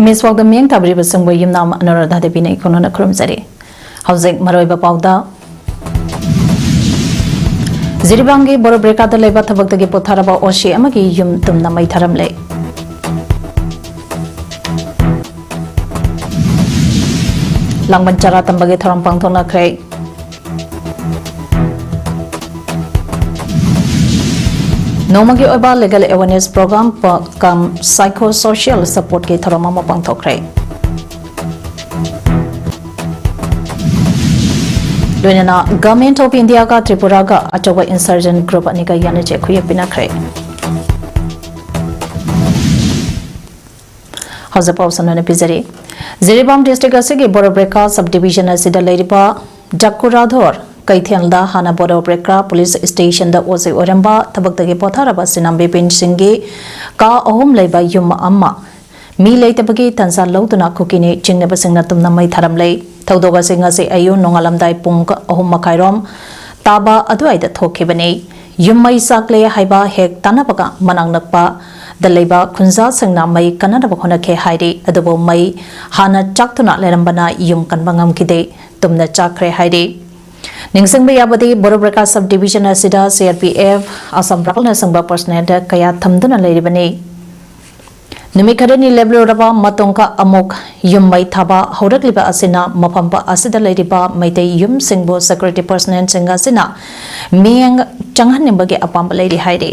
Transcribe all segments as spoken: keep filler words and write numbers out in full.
Miss World ꯗ ꯃꯤꯠꯌꯦꯡ ꯊꯥꯕꯤꯔꯤꯕꯁꯤꯡꯕꯨ ꯌꯨꯝꯅꯥꯝ ꯑꯅꯨꯔꯥꯙꯥ ꯗꯦꯕꯤꯅ ꯏꯈꯣ ꯅꯛꯅ ꯈꯨꯔꯨꯝꯖꯔꯤ꯫ ꯍꯧꯖꯤꯛ ꯃꯔꯨꯑꯣꯏꯕ ꯄꯥꯎꯗ, ꯖꯤꯔꯤꯕꯥꯝꯒꯤ ꯕꯣꯔꯣ ꯕ꯭ꯔꯦꯀꯥꯗ ꯂꯩꯕ ꯊꯕꯛꯇꯒꯤ ꯄꯣꯊꯥꯔꯕ ꯑꯣꯁꯤ ꯑꯃꯒꯤ ꯌꯨꯝ ꯇꯨꯝꯅ ꯃꯩ ꯊꯥꯔꯝꯂꯦ꯫ ꯂꯥꯡꯕꯟ ꯆꯔꯥ ꯇꯝꯕꯒꯤ ꯊꯧꯔꯝ ꯄꯥꯡꯊꯣꯛꯅꯈ꯭ꯔꯦ꯫ ꯅꯣꯡꯃꯒꯤ ꯑꯣꯏꯕ legal awareness program ꯀꯝ psychosocial supportꯀꯤ ꯊꯧꯔꯝ ꯑꯃ ꯄꯥꯡꯊꯣꯛꯈ꯭ꯔꯦ꯫ ꯂꯣꯏꯅꯅ Government of Indiaꯒ ꯇ꯭ꯔꯤꯄꯨꯔꯥꯒ ꯑꯆꯧꯕ insurgent group ꯑꯅꯤꯒ ꯌꯥꯅꯖꯦ ꯈꯨꯌꯦꯛ ꯄꯤꯅꯈ꯭ꯔꯦ꯫ ꯍꯧꯖꯤꯛ ꯄꯥꯎ ꯁꯟꯗꯣꯛꯅ ꯄꯤꯖꯔꯤ꯫ ꯖꯤꯔꯤꯕꯥꯝ district ꯑꯁꯤꯒꯤ ꯕꯣꯔꯣꯕ꯭ꯔꯦꯀꯥ sub division ꯑꯁꯤꯗ ꯂꯩꯔꯤꯕ ꯖꯀꯨꯔꯥꯙꯣꯔ ꯀꯩꯊꯦꯜꯗ ꯍꯥꯟꯅ ꯕꯣꯔꯣꯕ꯭ꯔꯦꯀꯥ police stationꯗ ꯑꯣꯖꯩ ꯑꯣꯏꯔꯝꯕ ꯊꯕꯛꯇꯒꯤ ꯄꯣꯊꯥꯔꯕ ꯁꯤꯅꯥꯝ ꯕꯤꯄꯤꯟ ꯁꯤꯡꯒꯤ ꯀꯥ ꯑꯍꯨꯝ ꯂꯩꯕ ꯌꯨꯝ ꯑꯃ ꯃꯤ ꯂꯩꯇꯕꯒꯤ ꯇꯥꯟꯖꯥ ꯂꯧꯗꯨꯅ ꯀꯨꯀꯤꯅꯤ ꯆꯤꯡꯅꯕꯁꯤꯡꯅ ꯇꯨꯝꯅ ꯃꯩ ꯊꯥꯔꯝꯂꯦ꯫ ꯊꯧꯗꯣꯛ ꯑꯁꯤ ꯉꯁꯤ ꯑꯌꯨꯛ ꯅꯣꯡꯉꯥꯜꯂꯝꯗꯥꯏ ꯄꯨꯡ ꯑꯍꯨꯝ ꯃꯈꯥꯏꯔꯣꯝ ꯇꯥꯕ ꯑꯗꯨꯋꯥꯏꯗ ꯊꯣꯛꯈꯤꯕꯅꯤ꯫ ꯌꯨꯝ ꯃꯩ ꯆꯥꯛꯂꯦ ꯍꯥꯏꯕ ꯍꯦꯛ ꯇꯥꯟꯅꯕꯒ ꯃꯅꯥꯛ ꯅꯛꯄꯗ ꯂꯩꯕ ꯈꯨꯟꯖꯥꯁꯤꯡꯅ ꯃꯩ ꯀꯟꯅꯅꯕ ꯍꯣꯠꯅꯈꯤ ꯍꯥꯏꯔꯤ꯫ ꯑꯗꯨꯕꯨ ꯃꯩ ꯍꯥꯟꯅ ꯆꯥꯛꯇꯨꯅ ꯂꯩꯔꯝꯕꯅ ꯌꯨꯝ ꯀꯟꯕ ꯉꯝꯈꯤꯗꯦ꯫ ꯇꯨꯝꯅ ꯆꯥꯛꯈ꯭ꯔꯦ ꯍꯥꯏꯔꯤ꯫ ꯅꯤꯡꯁꯤꯡꯕ ꯌꯥꯕꯗꯤ, ꯕꯣꯔꯣꯕ꯭ꯔꯦꯀꯥ sub division ꯑꯁꯤꯗ CRPF, Assam Riflesꯅꯆꯤꯡꯕ personnelꯗ ꯀꯌꯥ ꯊꯝꯗꯨꯅ ꯂꯩꯔꯤꯕꯅꯤ꯫ ꯅꯨꯃꯤꯠ ꯈꯔꯅꯤ ꯂꯦꯞꯂꯨꯔꯕ ꯃꯇꯨꯡꯗ ꯑꯃꯨꯛ ꯌꯨꯝ ꯃꯩ ꯊꯥꯕ ꯍꯧꯔꯛꯂꯤꯕ ꯑꯁꯤꯅ ꯃꯐꯝ ꯑꯁꯤꯗ ꯂꯩꯔꯤꯕ ꯃꯩꯇꯩ ꯌꯨꯝꯁꯤꯡꯕꯨ security personnelꯁꯤꯡ ꯑꯁꯤꯅ ꯃꯤꯠꯌꯦꯡ ꯆꯪꯍꯟꯅꯤꯡꯕꯒꯤ ꯑꯄꯥꯝꯕ ꯂꯩꯔꯤ ꯍꯥꯏꯔꯤ꯫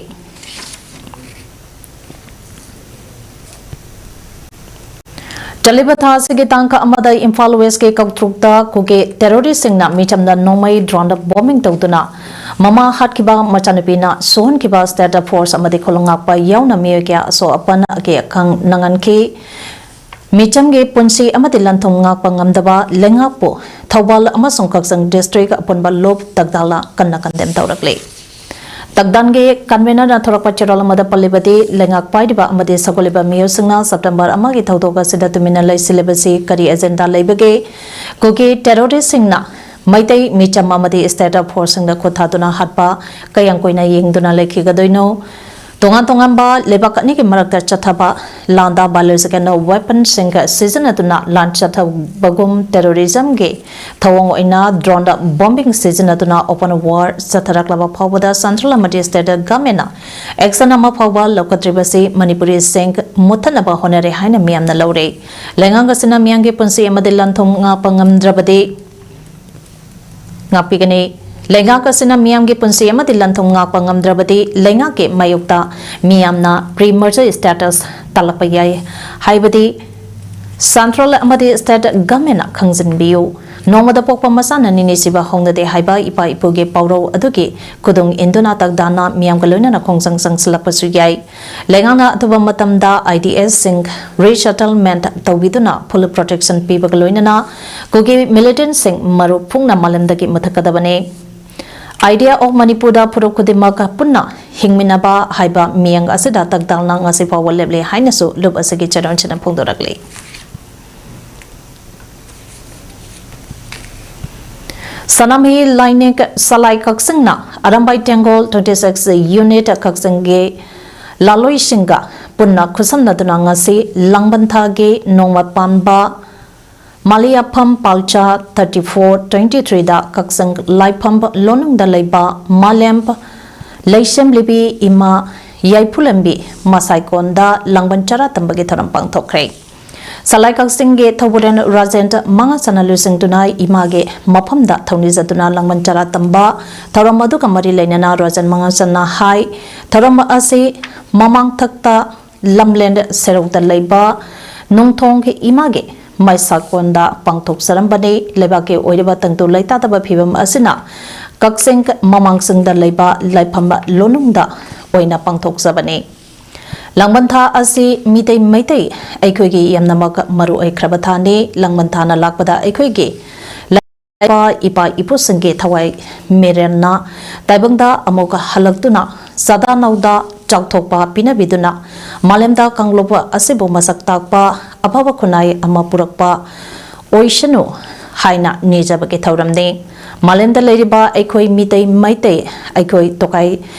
ꯆꯠꯂꯤꯕ ꯊꯥ ꯑꯁꯤꯒꯤ ꯇꯥꯡ ꯑꯃꯗ ꯏꯝꯐꯥꯜ Westꯀꯤ ꯀꯧꯇ꯭ꯔꯨꯛꯇ ꯀꯨꯀꯤ terroristꯁꯤꯡꯅ ꯃꯤꯆꯝꯗ ꯅꯣꯡꯃꯩ droneꯗ bombing ꯇꯧꯗꯨꯅ ꯃꯃꯥ ꯍꯥꯠꯈꯤꯕ, ꯃꯆꯥꯅꯨꯄꯤꯅ ꯁꯣꯛꯍꯟꯈꯤꯕ state force ꯑꯃꯗꯤ ꯈꯨꯂꯪ ꯉꯥꯛꯄ ꯌꯥꯎꯅ ꯃꯤꯑꯣꯏ ꯀꯌꯥ ꯑꯁꯣꯛ ꯑꯄꯟ ꯑꯀꯤ ꯑꯈꯪ ꯅꯪꯍꯟꯈꯤ꯫ ꯃꯤꯆꯝꯒꯤ ꯄꯨꯟꯁꯤ ꯑꯃꯗꯤ ꯂꯟ-ꯊꯨꯝ ꯉꯥꯛꯄ ꯉꯝꯗꯕ ꯂꯩꯉꯥꯛꯄꯨ ꯊꯧꯕꯥꯜ ꯑꯃꯁꯨꯡ ꯀꯛꯆꯤꯡ district ꯑꯄꯨꯟꯕ ꯂꯨꯞ ꯇꯛꯗꯥꯜꯅ ꯀꯟꯅ condemn ꯇꯧꯔꯛꯂꯤ꯫ ꯇꯛꯗꯥꯜꯒꯤ convenerꯅ ꯊꯣꯔꯛꯄ ꯆꯦꯔꯣꯜ ꯑꯃꯗ ꯄꯜꯂꯤꯕꯗꯤ, ꯂꯩꯉꯥꯛ ꯄꯥꯏꯔꯤꯕ ꯑꯃꯗꯤ ꯁꯧꯒꯠꯂꯤꯕ ꯃꯤꯑꯣꯏꯁꯤꯡꯅ September ꯑꯃꯒꯤ ꯊꯧꯗꯣꯛ ꯑꯁꯤꯗ ꯇꯨꯃꯤꯟꯅ ꯂꯩꯁꯤꯜꯂꯤꯕꯁꯤ ꯀꯔꯤ agenda ꯂꯩꯕꯒꯦ? ꯀꯨꯀꯤ terroristꯁꯤꯡꯅ ꯃꯩꯇꯩ ꯃꯤꯆꯝ ꯑꯃꯗꯤ state forceꯁꯤꯡꯗ ꯈꯨꯠ ꯊꯥꯗꯨꯅ ꯍꯥꯠꯄ ꯀꯌꯥꯝ ꯀꯨꯏꯅ ꯌꯦꯡꯗꯨꯅ ꯂꯩꯈꯤꯒꯗꯣꯏꯅꯣ? ꯇꯣꯉꯥꯟ ꯇꯣꯉꯥꯟꯕ ꯂꯩꯕꯥꯛ ꯑꯅꯤꯒꯤ ꯃꯔꯛꯇ ꯆꯠꯊꯕ ꯂꯥꯟꯗ biological weaponꯁꯤꯡ ꯁꯤꯖꯤꯟꯅꯗꯨꯅ ꯂꯥꯟ ꯆꯠꯊꯕꯒꯨꯝ terrorismꯒꯤ ꯊꯧꯑꯣꯡ ꯑꯣꯏꯅ drone bombing ꯁꯤꯖꯤꯟꯅꯗꯨꯅ open war ꯆꯠꯊꯔꯛꯂꯕ ꯐꯥꯎꯕꯗ central ꯑꯃꯗꯤ state governmentꯅ action ꯑꯃ ꯐꯥꯎꯕ ꯂꯧꯈꯠꯇ꯭ꯔꯤꯕꯁꯤ ꯃꯅꯤꯄꯨꯔꯤꯁꯤꯡ ꯃꯨꯠꯊꯠꯅꯕ ꯍꯣꯠꯅꯔꯦ ꯍꯥꯏꯅ ꯃꯤꯌꯥꯝꯅ ꯂꯧꯔꯦ꯫ ꯂꯩꯉꯥꯛ ꯑꯁꯤꯅ ꯃꯤꯌꯥꯝꯒꯤ ꯄꯨꯟꯁꯤ ꯑꯃꯗꯤ ꯂꯟ ꯊꯨꯝ ꯉꯥꯛꯄ ꯉꯝꯗ꯭ꯔꯕꯗꯤ ꯉꯥꯛꯄꯤꯒꯅꯤ꯫ ꯂꯩꯉꯥꯛ ꯑꯁꯤꯅ ꯃꯤꯌꯥꯝꯒꯤ ꯄꯨꯟꯁꯤ ꯑꯃꯗꯤ ꯂꯟ ꯊꯨꯝ ꯉꯥꯛꯄ ꯉꯝꯗ꯭ꯔꯕꯗꯤ ꯂꯩꯉꯥꯛꯀꯤ ꯃꯥꯌꯣꯛꯇ ꯃꯤꯌꯥꯝꯅ pre-merger status ꯇꯥꯜꯂꯛꯄ ꯌꯥꯏ ꯍꯥꯏꯕꯗꯤ central ꯑꯃꯗꯤ state governmentꯅ ꯈꯪꯖꯤꯟꯕꯤꯌꯨ꯫ ꯅꯣꯡꯃꯗ ꯄꯣꯛꯄ ꯃꯆꯥꯅ ꯅꯤꯅꯤ ꯁꯤꯕ ꯍꯧꯅꯗꯦ ꯍꯥꯏꯕ ꯏꯄꯥ ꯏꯄꯨꯒꯤ ꯄꯥꯎꯔꯧ ꯑꯗꯨꯒꯤ ꯈꯨꯗꯨꯡ ꯏꯟꯗꯨꯅ ꯇꯛꯗꯥꯅ ꯃꯤꯌꯥꯝꯒ ꯂꯣꯏꯅꯅ ꯈꯣꯡꯖꯪ ꯆꯪꯁꯤꯜꯂꯛꯄꯁꯨ ꯌꯥꯏ꯫ ꯂꯩꯉꯥꯛꯅ ꯑꯊꯨꯕ ꯃꯇꯝꯗ IDSꯁꯤꯡ resettlement ꯇꯧꯕꯤꯗꯨꯅ full protection ꯄꯤꯕꯒ ꯂꯣꯏꯅꯅ ꯀꯨꯀꯤ militantꯁꯤꯡ ꯃꯔꯨ ꯐꯨꯡꯅ ꯃꯥꯂꯦꯝꯗꯒꯤ ꯃꯨꯊꯠꯀꯗꯕꯅꯤ꯫ Idea of Manipurꯗ ꯐꯨꯔꯨꯞ ꯈꯨꯗꯤꯡꯃꯛ ꯄꯨꯟꯅ ꯍꯤꯡꯃꯤꯟꯅꯕ ꯍꯥꯏꯕ ꯃꯤꯌꯥꯝ ꯑꯁꯤꯗ ꯇꯛꯗꯥꯜꯅ ꯉꯁꯤ ꯐꯥꯎꯕ ꯂꯦꯞꯂꯤ ꯍꯥꯏꯅꯁꯨ ꯂꯨꯞ ꯑꯁꯤꯒꯤ ꯆꯦꯔꯣꯟꯁꯤꯅ ꯐꯣꯡꯗꯣꯔꯛꯂꯤ꯫ ꯁꯅꯥꯃꯍꯤ ꯂꯥꯏꯅꯤꯡ ꯁꯂꯥꯏ ꯀꯛꯆꯤꯡꯅ ꯑꯔꯝꯕꯥꯏ ꯇꯦꯡꯒꯣꯜ twenty six unit ꯀꯛꯆꯤꯡꯒꯤ ꯂꯥꯂꯣꯏꯁꯤꯡꯒ ꯄꯨꯟꯅ ꯈꯨꯠꯁꯝꯅꯗꯨꯅ ꯉꯁꯤ ꯂꯥꯡꯕꯟꯊꯥꯒꯤ ꯅꯣꯡꯃ ꯄꯥꯟꯕ ꯃꯥꯂꯤꯌꯥꯐꯝ ꯄꯥꯜꯆꯥ thirty four twenty threeꯗ ꯀꯛꯆꯤꯡ ꯂꯥꯏꯐꯝ ꯂꯣꯅꯨꯡꯗ ꯂꯩꯕ ꯃꯥꯂꯦꯝ ꯂꯩꯁꯦꯝꯂꯤꯕꯤ ꯏꯃꯥ ꯌꯥꯏꯐꯨꯂꯝꯕꯤ ꯃꯁꯥꯏꯀꯣꯟꯗ ꯂꯥꯡꯕꯟ ꯆꯔꯥ ꯇꯝꯕꯒꯤ ꯊꯧꯔꯝ ꯄꯥꯡꯊꯣꯛꯈ꯭ꯔꯦ꯫ ꯁꯂꯥꯏ ꯀꯛꯆꯤꯡꯒꯤ ꯊꯧꯕꯨꯔꯦꯟ ꯔꯥꯖꯦꯟ ꯃꯉꯥ ꯆꯟꯅ ꯂꯨꯆꯤꯡꯗꯨꯅ ꯏꯃꯥꯒꯤ ꯃꯐꯝꯗ ꯊꯧꯅꯤꯖꯗꯨꯅ ꯂꯥꯡꯕꯟ ꯆꯔꯥ ꯇꯝꯕ ꯊꯧꯔꯝ ꯑꯗꯨꯒ ꯃꯔꯤ ꯂꯩꯅꯅ ꯔꯥꯖꯦꯟ ꯃꯉꯥ ꯆꯟꯅ ꯍꯥꯏ, ꯊꯧꯔꯝ ꯑꯁꯤ ꯃꯃꯥꯡꯊꯛꯇ ꯂꯝꯂꯦꯟ ꯁꯦꯔꯧꯗ ꯂꯩꯕ ꯅꯨꯡꯊꯣꯡ ꯏꯃꯥꯒꯤ ꯃꯩꯁꯥꯀꯣꯟꯗ ꯄꯥꯡꯊꯣꯛꯆꯔꯝꯕꯅꯤ꯫ ꯂꯩꯕꯥꯛꯀꯤ ꯑꯣꯏꯔꯤꯕ ꯇꯪꯗꯨ ꯂꯩꯇꯥꯗꯕ ꯐꯤꯕꯝ ꯑꯁꯤꯅ ꯀꯛꯆꯤꯡ ꯃꯃꯥꯡꯁꯤꯡꯗ ꯂꯩꯕ ꯂꯥꯏꯐꯝ ꯂꯣꯅꯨꯡꯗ ꯑꯣꯏꯅ ꯄꯥꯡꯊꯣꯛꯆꯕꯅꯤ꯫ ꯂꯥꯡꯕꯟ ꯊꯥ ꯑꯁꯤ ꯃꯤꯇꯩ ꯃꯩꯇꯩ ꯑꯩꯈꯣꯏꯒꯤ ꯌꯥꯝꯅꯃꯛ ꯃꯔꯨ ꯑꯣꯏꯈ꯭ꯔꯕ ꯊꯥꯅꯤ꯫ ꯂꯥꯡꯕꯟ ꯊꯥꯅ ꯂꯥꯛꯄꯗ ꯑꯩꯈꯣꯏꯒꯤ ꯏꯄꯥ ꯏꯄꯥ ꯏꯄꯨꯁꯤꯡꯒꯤ ꯊꯋꯥꯏ ꯃꯤꯔꯦꯟꯅ ꯇꯥꯏꯕꯪꯗ ꯑꯃꯨꯛ ꯍꯜꯂꯛꯇꯨꯅ ꯆꯥꯗꯥ ꯅꯧꯗꯥ ꯆꯥꯎꯊꯣꯛꯄ ꯄꯤꯅꯕꯤꯗꯨꯅ ꯃꯥꯂꯦꯝꯗ ꯀꯥꯡꯂꯨꯞ ꯑꯁꯤꯕꯨ ꯃꯁꯛ ꯇꯥꯛꯄ ꯑꯐꯕ ꯈꯨꯟꯅꯥꯏ ꯑꯃ ꯄꯨꯔꯛꯄ ꯑꯣꯏꯁꯅꯨ ꯍꯥꯏꯅ ꯅꯤꯖꯕꯒꯤ ꯊꯧꯔꯝꯅꯤ꯫ ꯃꯥꯂꯦꯝꯗ ꯂꯩꯔꯤꯕ ꯑꯩꯈꯣꯏ ꯃꯤꯇꯩ ꯃꯩꯇꯩ ꯑꯩꯈꯣꯏ ꯇꯣꯈꯥꯏ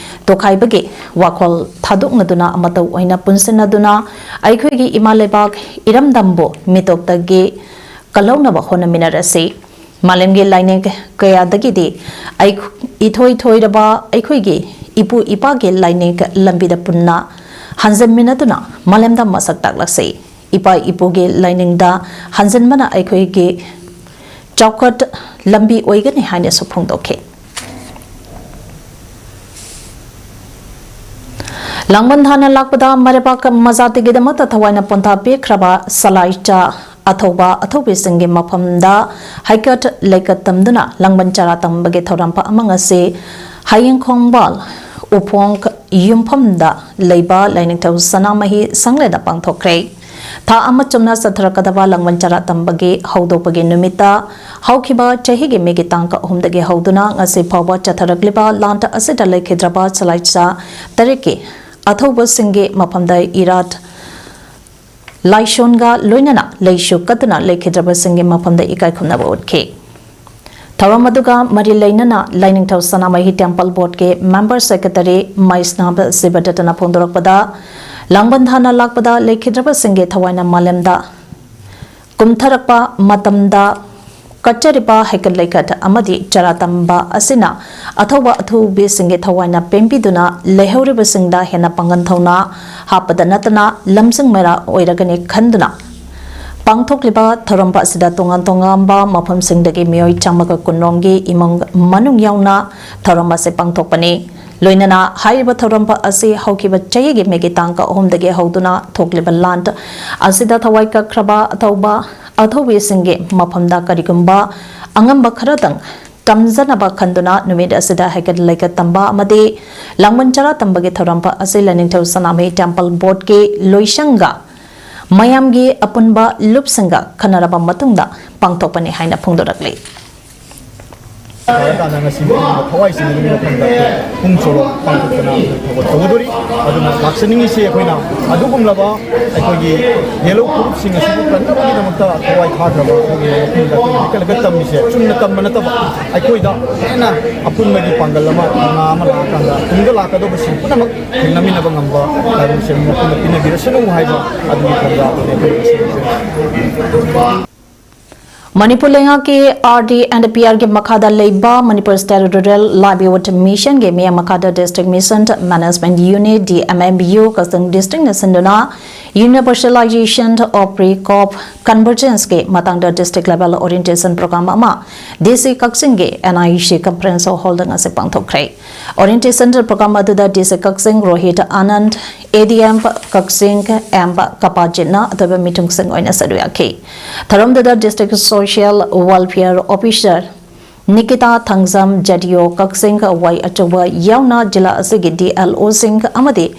ꯇꯣꯈꯥꯏꯕꯒꯤ ꯋꯥꯈꯜ ꯊꯥꯗꯣꯛꯅꯗꯨꯅ ꯑꯃꯠꯇ ꯑꯣꯏꯅ ꯄꯨꯟꯁꯤꯟꯅꯗꯨꯅ ꯑꯩꯈꯣꯏꯒꯤ ꯏꯃꯥ ꯂꯩꯕꯥꯛ ꯏꯔꯝꯗꯝꯕꯨ ꯃꯤꯇꯣꯞꯇꯒꯤ ꯀꯜꯍꯧꯅꯕ ꯍꯣꯠꯅꯃꯤꯟꯅꯔꯁꯤ꯫ ꯃꯥꯂꯦꯝꯒꯤ ꯂꯥꯏꯅꯤꯡ ꯀꯌꯥꯗꯒꯤꯗꯤ ꯑꯩ-, ꯏꯊꯣꯏ ꯊꯣꯏꯔꯕ ꯑꯩꯈꯣꯏꯒꯤ ꯏꯄꯨ ꯏꯄꯥꯒꯤ ꯂꯥꯏꯅꯤꯡ ꯂꯝꯕꯤꯗ ꯄꯨꯟꯅ ꯍꯟꯖꯟꯃꯤꯟꯅꯗꯨꯅ ꯃꯥꯂꯦꯝꯗ ꯃꯁꯛ ꯇꯥꯛꯂꯛꯁꯤ꯫ ꯏꯄꯥ ꯏꯄꯨꯒꯤ ꯂꯥꯏꯅꯤꯡꯗ ꯍꯟꯖꯟꯕꯅ ꯑꯩꯈꯣꯏꯒꯤ ꯆꯥꯎꯈꯠ ꯂꯝꯕꯤ ꯑꯣꯏꯒꯅꯤ ꯍꯥꯏꯅꯁꯨ ꯐꯣꯡꯗꯣꯛꯈꯤ꯫ ꯂꯥꯡꯕꯟ ꯊꯥꯅ ꯂꯥꯛꯄꯗ ꯃꯔꯩꯕꯥꯛ ꯃꯖꯥꯇꯤꯒꯤꯗꯃꯛꯇ ꯊꯋꯥꯏꯅ ꯄꯣꯟꯊꯥ ꯄꯤꯈ꯭ꯔꯕ ꯁꯂꯥꯏꯆꯥ ꯑꯊꯧꯕ ꯑꯊꯧꯕꯤꯁꯤꯡꯒꯤ ꯃꯐꯝꯗ ꯍꯩꯀꯠ ꯂꯩꯀꯠ ꯇꯝꯗꯨꯅ ꯂꯥꯡꯕꯟ ꯆꯔꯥ ꯇꯝꯕꯒꯤ ꯊꯧꯔꯝ ꯑꯃ ꯉꯁꯤ ꯍꯌꯦꯡ ꯈꯣꯡꯕꯥꯜ ꯎꯐꯣꯡ ꯌꯨꯝꯐꯝꯗ ꯂꯩꯕ ꯂꯥꯏꯅꯤꯡꯊꯧ ꯁꯅꯥꯃꯍꯤ ꯁꯪꯂꯦꯟꯗ ꯄꯥꯡꯊꯣꯛꯈ꯭ꯔꯦ꯫ ꯊꯥ ꯑꯃ ꯆꯨꯝꯅ ꯆꯠꯊꯔꯛꯀꯗꯕ ꯂꯥꯡꯕꯟ ꯆꯔꯥ ꯇꯝꯕꯒꯤ ꯍꯧꯗꯣꯛꯄꯒꯤ ꯅꯨꯃꯤꯠꯇ ꯍꯧꯈꯤꯕ ꯆꯍꯤꯒꯤ ꯃꯦꯒꯤ ꯇꯥꯡ ꯑꯍꯨꯝꯗꯒꯤ ꯍꯧꯗꯨꯅ ꯉꯁꯤ ꯐꯥꯎꯕ ꯆꯠꯊꯔꯛꯂꯤꯕ ꯂꯥꯟ ꯑꯁꯤꯗ ꯂꯩꯈꯤꯗ꯭ꯔꯕ ꯁꯂꯥꯏꯆꯥ ꯇꯔꯦꯠꯀꯤ ꯑꯊꯧꯕꯁꯤꯡꯒꯤ ꯃꯐꯝꯗ ꯏꯔꯥꯠ ꯂꯥꯏꯁꯣꯟꯒ ꯂꯣꯏꯅꯅ ꯂꯩꯁꯨ ꯀꯠꯇꯨꯅ ꯂꯩꯈꯤꯗ꯭ꯔꯕꯁꯤꯡꯒꯤ ꯃꯐꯝꯗ ꯏꯀꯥꯏ ꯈꯨꯝꯅꯕ ꯎꯠꯈꯤ꯫ ꯊꯧꯔꯝ ꯑꯗꯨꯒ ꯃꯔꯤ ꯂꯩꯅꯅ ꯂꯥꯏꯅꯤꯡꯊꯧ ꯁꯅꯥꯃꯍꯤ ꯇꯦꯝꯄꯜ ꯕꯣꯔꯗꯀꯤ ꯃꯦꯝꯕꯔ ꯁꯦꯀ꯭ꯔꯦꯇꯔꯤ ꯃꯩꯁꯅꯥꯝ ꯁꯤꯕꯗꯠꯇꯅ ꯐꯣꯡꯗꯣꯔꯛꯄꯗ, ꯂꯥꯡꯕꯟ ꯊꯥꯅ ꯂꯥꯛꯄꯗ ꯂꯩꯈꯤꯗ꯭ꯔꯕꯁꯤꯡꯒꯤ ꯊꯋꯥꯏꯅ ꯃꯥꯂꯦꯝꯗ ꯀꯨꯝꯊꯔꯛꯄ ꯃꯇꯝꯗ ꯀꯠꯆꯔꯤꯕ ꯍꯩꯀꯠ ꯂꯩꯀꯠ ꯑꯃꯗꯤ ꯆꯔꯥ ꯇꯝꯕ ꯑꯁꯤꯅ ꯑꯊꯧꯕ ꯑꯊꯧꯕꯤꯁꯤꯡꯒꯤ ꯊꯋꯥꯏꯅ ꯄꯦꯟꯕꯤꯗꯨꯅ ꯂꯩꯍꯧꯔꯤꯕꯁꯤꯡꯗ ꯍꯦꯟꯅ ꯄꯥꯡꯒꯜ ꯊꯧꯅꯥ ꯍꯥꯞꯄꯗ ꯅꯠꯇꯅ ꯂꯝꯖꯤꯡ ꯃꯩꯔꯥ ꯑꯣꯏꯔꯒꯅꯤ ꯈꯟꯗꯨꯅ ꯄꯥꯡꯊꯣꯛꯂꯤꯕ ꯊꯧꯔꯝ ꯑꯁꯤꯗ ꯇꯣꯉꯥꯟ ꯇꯣꯉꯥꯟꯕ ꯃꯐꯝꯁꯤꯡꯗꯒꯤ ꯃꯤꯑꯣꯏ ꯆꯥꯝꯃꯒ ꯀꯨꯟꯔꯣꯝꯒꯤ ꯏꯃꯨꯡ ꯃꯅꯨꯡ ꯌꯥꯎꯅ ꯊꯧꯔꯝ ꯑꯁꯤ ꯄꯥꯡꯊꯣꯛꯄꯅꯤ꯫ ꯂꯣꯏꯅꯅ ꯍꯥꯏꯔꯤꯕ ꯊꯧꯔꯝ ꯑꯁꯤ ꯍꯧꯈꯤꯕ ꯆꯍꯤꯒꯤ ꯃꯦꯒꯤ ꯇꯥꯡ ꯑꯍꯨꯝꯗꯒꯤ ꯍꯧꯗꯨꯅ ꯊꯣꯛꯂꯤꯕ ꯂꯥꯟ ꯑꯁꯤꯗ ꯊꯋꯥꯏ ꯀꯠꯈ꯭ꯔꯕ ꯑꯊꯧꯕ ꯑꯊꯧꯕꯤꯁꯤꯡꯒꯤ ꯃꯐꯝꯗ ꯀꯔꯤꯒꯨꯝꯕ ꯑꯉꯝꯕ ꯈꯔꯗꯪ ꯇꯝꯖꯅꯕ ꯈꯟꯗꯨꯅ ꯅꯨꯃꯤꯠ ꯑꯁꯤꯗ ꯍꯩꯀꯠ ꯂꯩꯀꯠ ꯇꯝꯕ ꯑꯃꯗꯤ ꯂꯥꯡꯕꯟ ꯆꯔꯥ ꯇꯝꯕꯒꯤ ꯊꯧꯔꯝ ꯑꯁꯤ ꯂꯥꯏꯅꯤꯡꯊꯧ ꯁꯅꯥꯃꯍꯤ ꯇꯦꯝꯄꯜ ꯕꯣꯔꯗꯀꯤ ꯂꯣꯏꯁꯪꯒ ꯃꯌꯥꯝꯒꯤ ꯑꯄꯨꯟꯕ ꯂꯨꯞꯁꯤꯡꯒ ꯈꯟꯅꯔꯕ ꯃꯇꯨꯡꯗ ꯄꯥꯡꯊꯣꯛꯄꯅꯤ ꯍꯥꯏꯅ ꯐꯣꯡꯗꯣꯔꯛꯂꯤ꯫ ꯇꯥꯔꯀꯥꯟꯗ ꯉꯁꯤ ꯊꯋꯥꯏꯁꯤꯡꯒꯤ ꯃꯐꯝꯗ ꯄꯨꯡ ꯆꯣꯂꯣꯝ ꯄꯥꯡꯊꯣꯛꯇꯅ ꯊꯧꯒꯠ ꯇꯧꯒꯗꯣꯔꯤ꯫ ꯑꯗꯨꯅ ꯂꯥꯛꯆꯅꯤꯡꯉꯤꯁꯦ ꯑꯩꯈꯣꯏꯅ ꯑꯗꯨꯒꯨꯝꯂꯕ ꯑꯩꯈꯣꯏꯒꯤ ꯌꯦꯜꯍꯧ ꯐꯨꯔꯨꯞꯁꯤꯡ ꯑꯁꯤꯕꯨ ꯀꯟꯅꯕꯒꯤꯗꯃꯛꯇ ꯊꯋꯥꯏ ꯊꯥꯈ꯭ꯔꯕ ꯑꯩꯈꯣꯏꯒꯤ ꯃꯐꯝꯗ ꯑꯩꯈꯣꯏ ꯍꯦꯛꯀꯠꯂꯒ ꯇꯝꯃꯤꯁꯦ ꯆꯨꯝꯅ ꯇꯝꯕ ꯅꯠꯇꯕ, ꯑꯩꯈꯣꯏꯗ ꯍꯦꯟꯅ ꯑꯄꯨꯟꯕꯒꯤ ꯄꯥꯡꯒꯜ ꯑꯃ, ꯀꯪꯂꯥ ꯑꯃ ꯂꯥꯛꯑꯀꯥꯟꯗ ꯇꯨꯡꯗ ꯂꯥꯛꯀꯗꯧꯕꯁꯤꯡ ꯄꯨꯝꯅꯃꯛ ꯊꯦꯡꯅꯃꯤꯟꯅꯕ ꯉꯝꯕ ꯂꯥꯏꯕꯛꯁꯦ ꯃꯄꯨꯅ ꯄꯤꯅꯕꯤꯔꯁꯅꯨ ꯍꯥꯏꯕ ꯑꯗꯨꯒꯤ ꯊꯧꯖꯥꯜꯗꯨꯅꯤ ꯑꯩꯈꯣꯏꯅ ꯉꯁꯤ ꯃꯅꯤꯄꯨꯔ ꯂꯩꯉꯥꯛꯀꯤ R D and P R ꯒꯤ ꯃꯈꯥꯗ ꯂꯩꯕ Manipur State Rural Livelihood Mission ꯒꯤ ꯃꯤꯌꯥꯝ ꯃꯈꯥꯗ District Mission Management Unit, D M M U, ꯀꯛꯆꯤꯡ district ꯅ ꯁꯤꯟꯗꯨꯅ Universalization of Pre-Crop Convergence ꯀꯤ ꯃꯇꯥꯡꯗ district level orientation program ꯑꯃ D C ꯀꯛꯆꯤꯡꯒꯤ N I C conference hall ꯗ ꯉꯁꯤ ꯄꯥꯡꯊꯣꯛꯈ꯭ꯔꯦ꯫ Orientation program ꯑꯗꯨꯗ D C Kakching Rohit Anant, A D M Kakching M ꯀꯄꯥꯖꯤꯠꯅ ꯑꯇꯣꯞꯄ ꯃꯤꯊꯨꯡꯁꯤꯡ ꯑꯣꯏꯅ ꯁꯔꯨꯛ ꯌꯥꯈꯤ꯫ ꯊꯧꯔꯝꯗꯨꯗ District Social Welfare Officer Nikita Thangjam, J D O ꯀꯛꯆꯤꯡ ꯋꯥꯏ ꯑꯆꯧꯕ ꯌꯥꯎꯅ ꯖꯤꯂꯥ ꯑꯁꯤꯒꯤ D L O ꯁꯤꯡ ꯑꯃꯗꯤ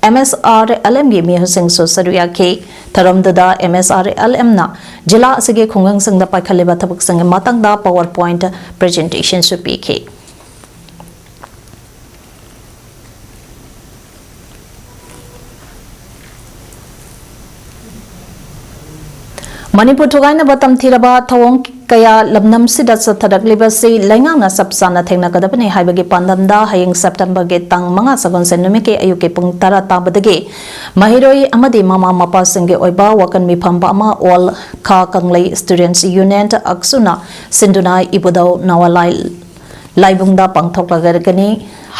M S R L M ꯒꯤ ꯃꯤꯑꯣꯏꯁꯤꯡꯁꯨ ꯁꯔꯨꯛ ꯌꯥꯈꯤ꯫ ꯊꯧꯔꯝꯗꯨꯗ M S R L M ꯅ ꯖꯤꯂꯥ ꯑꯁꯤꯒꯤ ꯈꯨꯡꯒꯪꯁꯤꯡꯗ ꯄꯥꯏꯈꯠꯂꯤꯕ ꯊꯕꯛꯁꯤꯡꯒꯤ ꯃꯇꯥꯡꯗ PowerPoint presentation ꯁꯨ ꯄꯤꯈꯤ꯫ ꯃꯅꯤꯄꯨꯔ ꯊꯨꯒꯥꯏꯅꯕ ꯇꯝꯊꯤꯔꯕ ꯊꯧꯑꯣꯡ ꯀꯌꯥ ꯂꯝꯗꯝꯁꯤꯗ ꯆꯠꯊꯔꯛꯂꯤꯕꯁꯤ ꯂꯩꯉꯥꯛꯅ ꯆꯞ ꯆꯥꯅ ꯊꯦꯡꯅꯒꯗꯕꯅꯤ ꯍꯥꯏꯕꯒꯤ ꯄꯥꯟꯗꯝꯗ ꯍꯌꯦꯡ September ꯒꯤ ꯇꯥꯡ ꯃꯉꯥ ꯁꯒꯣꯜꯁꯦꯟ ꯅꯨꯃꯤꯠꯀꯤ ꯑꯌꯨꯛꯀꯤ ꯄꯨꯡ ꯇꯔꯥ ꯇꯥꯕꯗꯒꯤ ꯃꯍꯩꯔꯣꯏ ꯑꯃꯗꯤ ꯃꯃꯥ ꯃꯄꯥꯁꯤꯡꯒꯤ ꯑꯣꯏꯕ ꯋꯥꯀꯟ ꯃꯤꯐꯝ ꯑꯃ All Kha Kanglei's Students Union, ꯑꯛꯁꯨꯅ ꯁꯤꯟꯗꯨꯅ ꯏꯕꯨꯙꯧ ꯅꯋꯥꯂꯥꯏ ꯂꯥꯏꯕꯨꯡꯗ ꯄꯥꯡꯊꯣꯛꯂꯒꯅꯤ꯫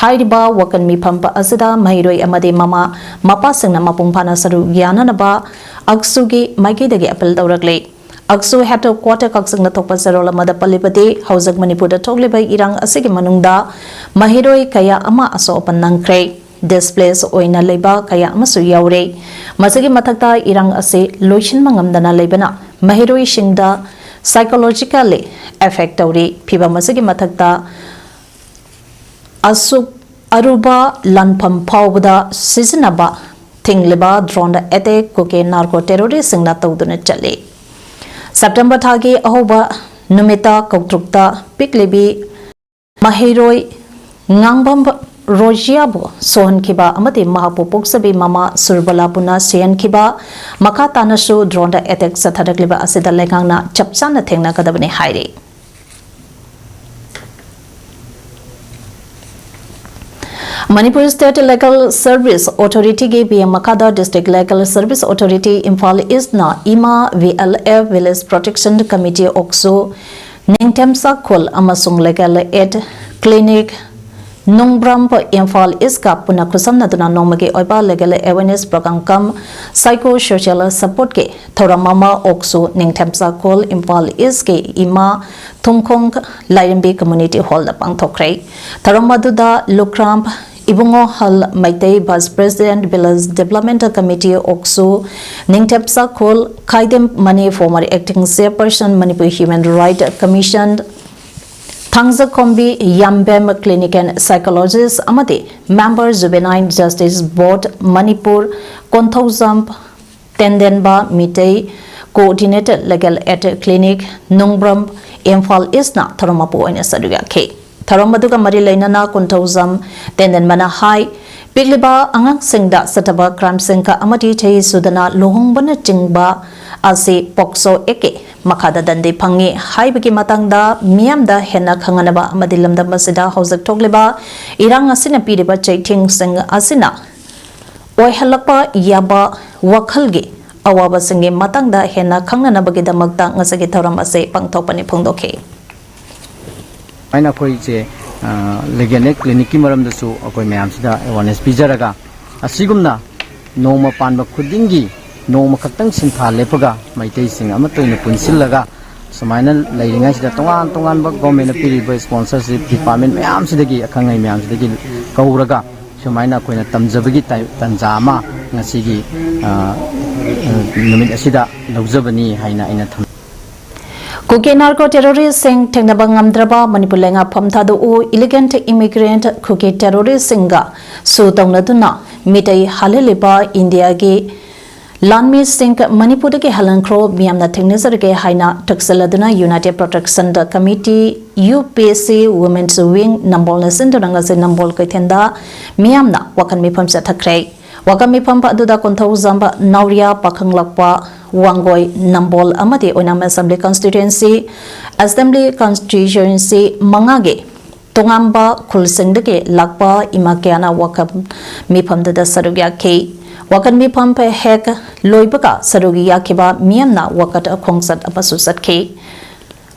ꯍꯥꯏꯔꯤꯕ ꯋꯥꯀꯟ ꯃꯤꯐꯝ ꯑꯁꯤꯗ ꯃꯍꯩꯔꯣꯏ ꯑꯃꯗꯤ ꯃꯃꯥ ꯃꯄꯥꯁꯤꯡꯅ ꯃꯄꯨꯡ ꯐꯥꯅ ꯁꯔꯨꯛ ꯌꯥꯅꯅꯕ ꯑꯛꯁꯨꯒꯤ ꯃꯥꯏꯀꯩꯗꯒꯤ ꯑꯄꯤꯜ ꯇꯧꯔꯛꯂꯤ꯫ ꯑꯛꯁꯨ headquarter ꯀꯛꯆꯤꯡꯗ ꯊꯣꯛꯄ ꯆꯦꯔꯣꯜ ꯑꯃꯗ ꯄꯜꯂꯤꯕꯗꯤ, ꯍꯧꯖꯤꯛ ꯃꯅꯤꯄꯨꯔꯗ ꯊꯣꯛꯂꯤꯕ ꯏꯔꯥꯡ ꯑꯁꯤꯒꯤ ꯃꯅꯨꯡꯗ ꯃꯍꯩꯔꯣꯏ ꯀꯌꯥ ꯑꯃ ꯑꯁꯣꯛ ꯑꯄꯟ ꯅꯪꯈ꯭ꯔꯦ꯫ Displace ꯑꯣꯏꯅ ꯂꯩꯕ ꯀꯌꯥ ꯑꯃꯁꯨ ꯌꯥꯎꯔꯦ꯫ ꯃꯁꯤꯒꯤ ꯃꯊꯛꯇ ꯏꯔꯥꯡ ꯑꯁꯤ ꯂꯣꯏꯁꯤꯟꯕ ꯉꯝꯗꯅ ꯂꯩꯕꯅ ꯃꯍꯩꯔꯣꯏꯁꯤꯡꯗ psychologically effect ꯇꯧꯔꯤ꯫ ꯐꯤꯚꯝ ꯑꯁꯤꯒꯤ ꯃꯊꯛꯇ ꯑꯁꯨꯛ ꯑꯔꯨꯕ ꯂꯥꯟꯐꯝ ꯐꯥꯎꯕꯗ ꯁꯤꯖꯤꯟꯅꯕ ꯊꯤꯡꯂꯤꯕ drone attack ꯀꯨꯀꯤ narco terrorist ꯁꯤꯡꯅ ꯇꯧꯗꯨꯅ ꯆꯠꯂꯤ꯫ September ꯊꯥꯒꯤ ꯑꯍꯧꯕ ꯅꯨꯃꯤꯠꯇ ꯀꯧꯇ꯭ꯔꯨꯛꯇ ꯄꯤꯛꯂꯤꯕꯤ ꯃꯍꯩꯔꯣꯏ ꯉꯥꯡꯕꯝ ꯔꯣꯖꯤꯌꯥꯕꯨ ꯁꯣꯛꯍꯟꯈꯤꯕ ꯑꯃꯗꯤ ꯃꯍꯥꯛꯄꯨ ꯄꯣꯛꯆꯕꯤ ꯃꯃꯥ ꯁꯨꯔꯕꯂꯥꯄꯨꯅ ꯁꯤꯍꯟꯈꯤꯕ, ꯃꯈꯥ ꯇꯥꯅꯁꯨ drone ꯑꯦꯇꯦꯛ ꯆꯠꯊꯔꯛꯂꯤꯕ ꯑꯁꯤꯗ ꯂꯩꯉꯥꯛꯅ ꯆꯞ ꯆꯥꯅ ꯊꯦꯡꯅꯒꯗꯕꯅꯤ ꯍꯥꯏꯔꯤ꯫ ꯃꯅꯤꯄꯨꯔ State Legal Service Authorityꯒꯤ ꯕꯤ ꯑꯦꯝ ꯃꯈꯥꯗ District Legal Service Authority Imphal Eastꯅ ꯏꯃꯥ V L F Village Protection Committee ꯑꯣꯛꯁꯨ, ꯅꯤꯡꯊꯦꯝꯆꯥꯈꯣꯜ ꯑꯃꯁꯨꯡ Legal Aid Clinic Nungbram Imphal Eastꯀ ꯄꯨꯟꯅ ꯈꯨꯠꯁꯝꯅꯗꯨꯅ ꯅꯣꯡꯃꯒꯤ ꯑꯣꯏꯕ Legal Awareness Program cum Psycho Social Supportꯀꯤ ꯊꯧꯔꯝ ꯑꯃ ꯑꯣꯛꯁꯨ, ꯅꯤꯡꯊꯦꯝꯆꯥꯈꯣꯜ ꯏꯝꯐꯥꯜ Eastꯀꯤ ꯏꯃꯥ ꯊꯨꯝꯈꯣꯡ ꯂꯥꯏꯔꯦꯝꯕꯤ Community Hallꯗ ꯄꯥꯡꯊꯣꯛꯈ꯭ꯔꯦ꯫ ꯊꯧꯔꯝ ꯑꯗꯨꯗ ꯂꯨꯈ꯭ꯔꯥꯝ ꯏꯕꯨꯡꯉꯣ ꯍꯜ Meitei Vice President Village Development Committee ꯑꯣꯛꯁꯨ, Ningthemchakhol Khaidem Mani former Acting Chairperson Manipur Human Right Commission, Thangjakhombi Yambem Clinic and Psychologist ꯑꯃꯗꯤ Member Juvenile Justice Board Manipur, Konthoujam Tendenba Meitei, Coordinator Legal Aid Clinic Nungbram Imphal Eastꯅ ꯊꯧꯔꯝ ꯃꯄꯨ ꯑꯣꯏꯅ ꯁꯔꯨꯛ ꯌꯥꯈꯤ꯫ ꯊꯧꯔꯝ ꯑꯗꯨꯒ ꯃꯔꯤ ꯂꯩꯅꯅ ꯀꯣꯟꯊꯧꯖꯝ ꯇꯦꯟꯗꯦꯟꯕꯅ ꯍꯥꯏ, ꯄꯤꯛꯂꯤꯕ ꯑꯉꯥꯡꯁꯤꯡꯗ ꯆꯠꯊꯕ crimeꯁꯤꯡꯒ ꯑꯃꯗꯤ ꯆꯍꯤ ꯁꯨꯗꯅ ꯂꯨꯍꯣꯡꯕꯅꯆꯤꯡꯕ ꯑꯁꯤ POCSO Actꯀꯤ ꯃꯈꯥꯗ ꯗꯟꯗꯤ ꯐꯪꯏ ꯍꯥꯏꯕꯒꯤ ꯃꯇꯥꯡꯗ ꯃꯤꯌꯥꯝꯗ ꯍꯦꯟꯅ ꯈꯪꯍꯟꯅꯕ ꯑꯃꯗꯤ ꯂꯝꯗꯝ ꯑꯁꯤꯗ ꯍꯧꯖꯤꯛ ꯊꯣꯛꯂꯤꯕ ꯏꯔꯥꯡ ꯑꯁꯤꯅ ꯄꯤꯔꯤꯕ ꯆꯩꯊꯦꯡꯁꯤꯡ ꯑꯁꯤꯅ ꯑꯣꯏꯍꯜꯂꯛꯄ ꯌꯥꯕ ꯋꯥꯈꯜꯒꯤ ꯑꯋꯥꯕꯁꯤꯡꯒꯤ ꯃꯇꯥꯡꯗ ꯍꯦꯟꯅ ꯈꯪꯅꯅꯕꯒꯤꯗꯃꯛꯇ ꯉꯁꯤꯒꯤ ꯊꯧꯔꯝ ꯑꯁꯤ ꯄꯥꯡꯊꯣꯛꯄꯅꯤ ꯐꯣꯡꯗꯣꯛꯈꯤ꯫ ꯁꯨꯃꯥꯏꯅ ꯑꯩꯈꯣꯏꯁꯦ, ꯑ, Legal Aid Clinicꯀꯤ ꯃꯔꯝꯗꯁꯨ ꯑꯩꯈꯣꯏ ꯃꯌꯥꯝꯁꯤꯗ awareness ꯄꯤꯖꯔꯒ, ꯑꯁꯤꯒꯨꯝꯅ ꯅꯣꯡꯃ ꯄꯥꯟꯕ ꯈꯨꯗꯤꯡꯒꯤ ꯅꯣꯡꯃ ꯈꯛꯇꯪ ꯁꯤꯟꯊꯥ ꯂꯦꯞꯄꯒ ꯃꯩꯇꯩꯁꯤꯡ ꯑꯃꯠꯇ ꯑꯣꯏꯅ ꯄꯨꯟꯁꯤꯜꯂꯒ ꯁꯨꯃꯥꯏꯅ ꯂꯩꯔꯤꯉꯩꯁꯤꯗ ꯇꯣꯉꯥꯟ ꯇꯣꯉꯥꯟꯕ governmentꯅ ꯄꯤꯔꯤꯕ sponsorship department ꯃꯌꯥꯝꯁꯤꯗꯒꯤ, ꯑꯈꯪ ꯑꯍꯩ ꯃꯌꯥꯝꯁꯤꯗꯒꯤ ꯀꯧꯔꯒ ꯁꯨꯃꯥꯏꯅ ꯑꯩꯈꯣꯏꯅ ꯇꯝꯖꯕꯒꯤ ꯇꯥꯏ-, ꯇꯥꯟꯖꯥ ꯑꯃ ꯉꯁꯤꯒꯤ, ꯑ, ꯑ, ꯅꯨꯃꯤꯠ ꯑꯁꯤꯗ ꯂꯧꯖꯕꯅꯤ ꯍꯥꯏꯅ ꯑꯩꯅ ꯊꯝꯖꯩ꯫ ꯀꯨꯀꯤ narco terroristꯁꯤꯡ ꯊꯦꯡꯅꯕ ꯉꯝꯗ꯭ꯔꯕ ꯃꯅꯤꯄꯨꯔ ꯂꯩꯉꯥꯛꯐꯝ ꯊꯥꯗꯣꯛꯎ, illegal immigrant ꯀꯨꯀꯤ terroristꯁꯤꯡꯒ ꯁꯨ ꯇꯧꯅꯗꯨꯅ ꯃꯤꯇꯩ ꯍꯥꯠꯍꯜꯂꯤꯕ ꯏꯟꯗꯤꯌꯥꯒꯤ ꯂꯥꯟꯃꯤꯁꯤꯡ ꯃꯅꯤꯄꯨꯔꯗꯒꯤ ꯍꯜꯍꯟꯈ꯭ꯔꯣ, ꯃꯤꯌꯥꯝꯅ ꯊꯦꯡꯅꯖꯔꯒꯦ ꯍꯥꯏꯅ ꯇꯛꯁꯤꯜꯂꯗꯨꯅ United Protection Committee, UPC Women's Wing ꯅꯝꯕꯣꯜꯅ ꯁꯤꯟꯗꯨꯅ ꯉꯁꯤ ꯅꯝꯕꯣꯜ ꯀꯩꯊꯦꯜꯗ ꯃꯤꯌꯥꯝꯅ ꯋꯥꯀꯟ ꯃꯤꯐꯝ ꯆꯠꯊꯈ꯭ꯔꯦ꯫ ꯋꯥꯀꯟ ꯃꯤꯐꯝ ꯑꯗꯨꯗ ꯀꯣꯟꯊꯧꯖꯝꯕ, ꯅꯥꯎꯔꯤꯌꯥ, ꯄꯥꯈꯪꯂꯛꯄ, ꯋꯥꯡꯒꯣꯏ, ꯅꯝꯕꯣꯜ ꯑꯃꯗꯤ ꯑꯣꯏꯅꯥꯝ Assembly Constituency, Assembly Constituency ꯃꯉꯥꯒꯤ ꯇꯣꯉꯥꯟꯕ ꯈꯨꯜꯁꯤꯡꯗꯒꯤ ꯂꯥꯛꯄ ꯏꯃꯥ ꯀꯌꯥꯅ ꯋꯥꯀꯟ ꯃꯤꯐꯝꯗꯨꯗ ꯁꯔꯨꯛ ꯌꯥꯈꯤ꯫ ꯋꯥꯀꯟ ꯃꯤꯐꯝ ꯍꯦꯛ ꯂꯣꯏꯕꯒ ꯁꯔꯨꯛ ꯌꯥꯈꯤꯕ ꯃꯤꯌꯥꯝꯅ ꯋꯥꯀꯠ ꯈꯣꯡꯆꯠ ꯑꯃꯁꯨ ꯆꯠꯈꯤ꯫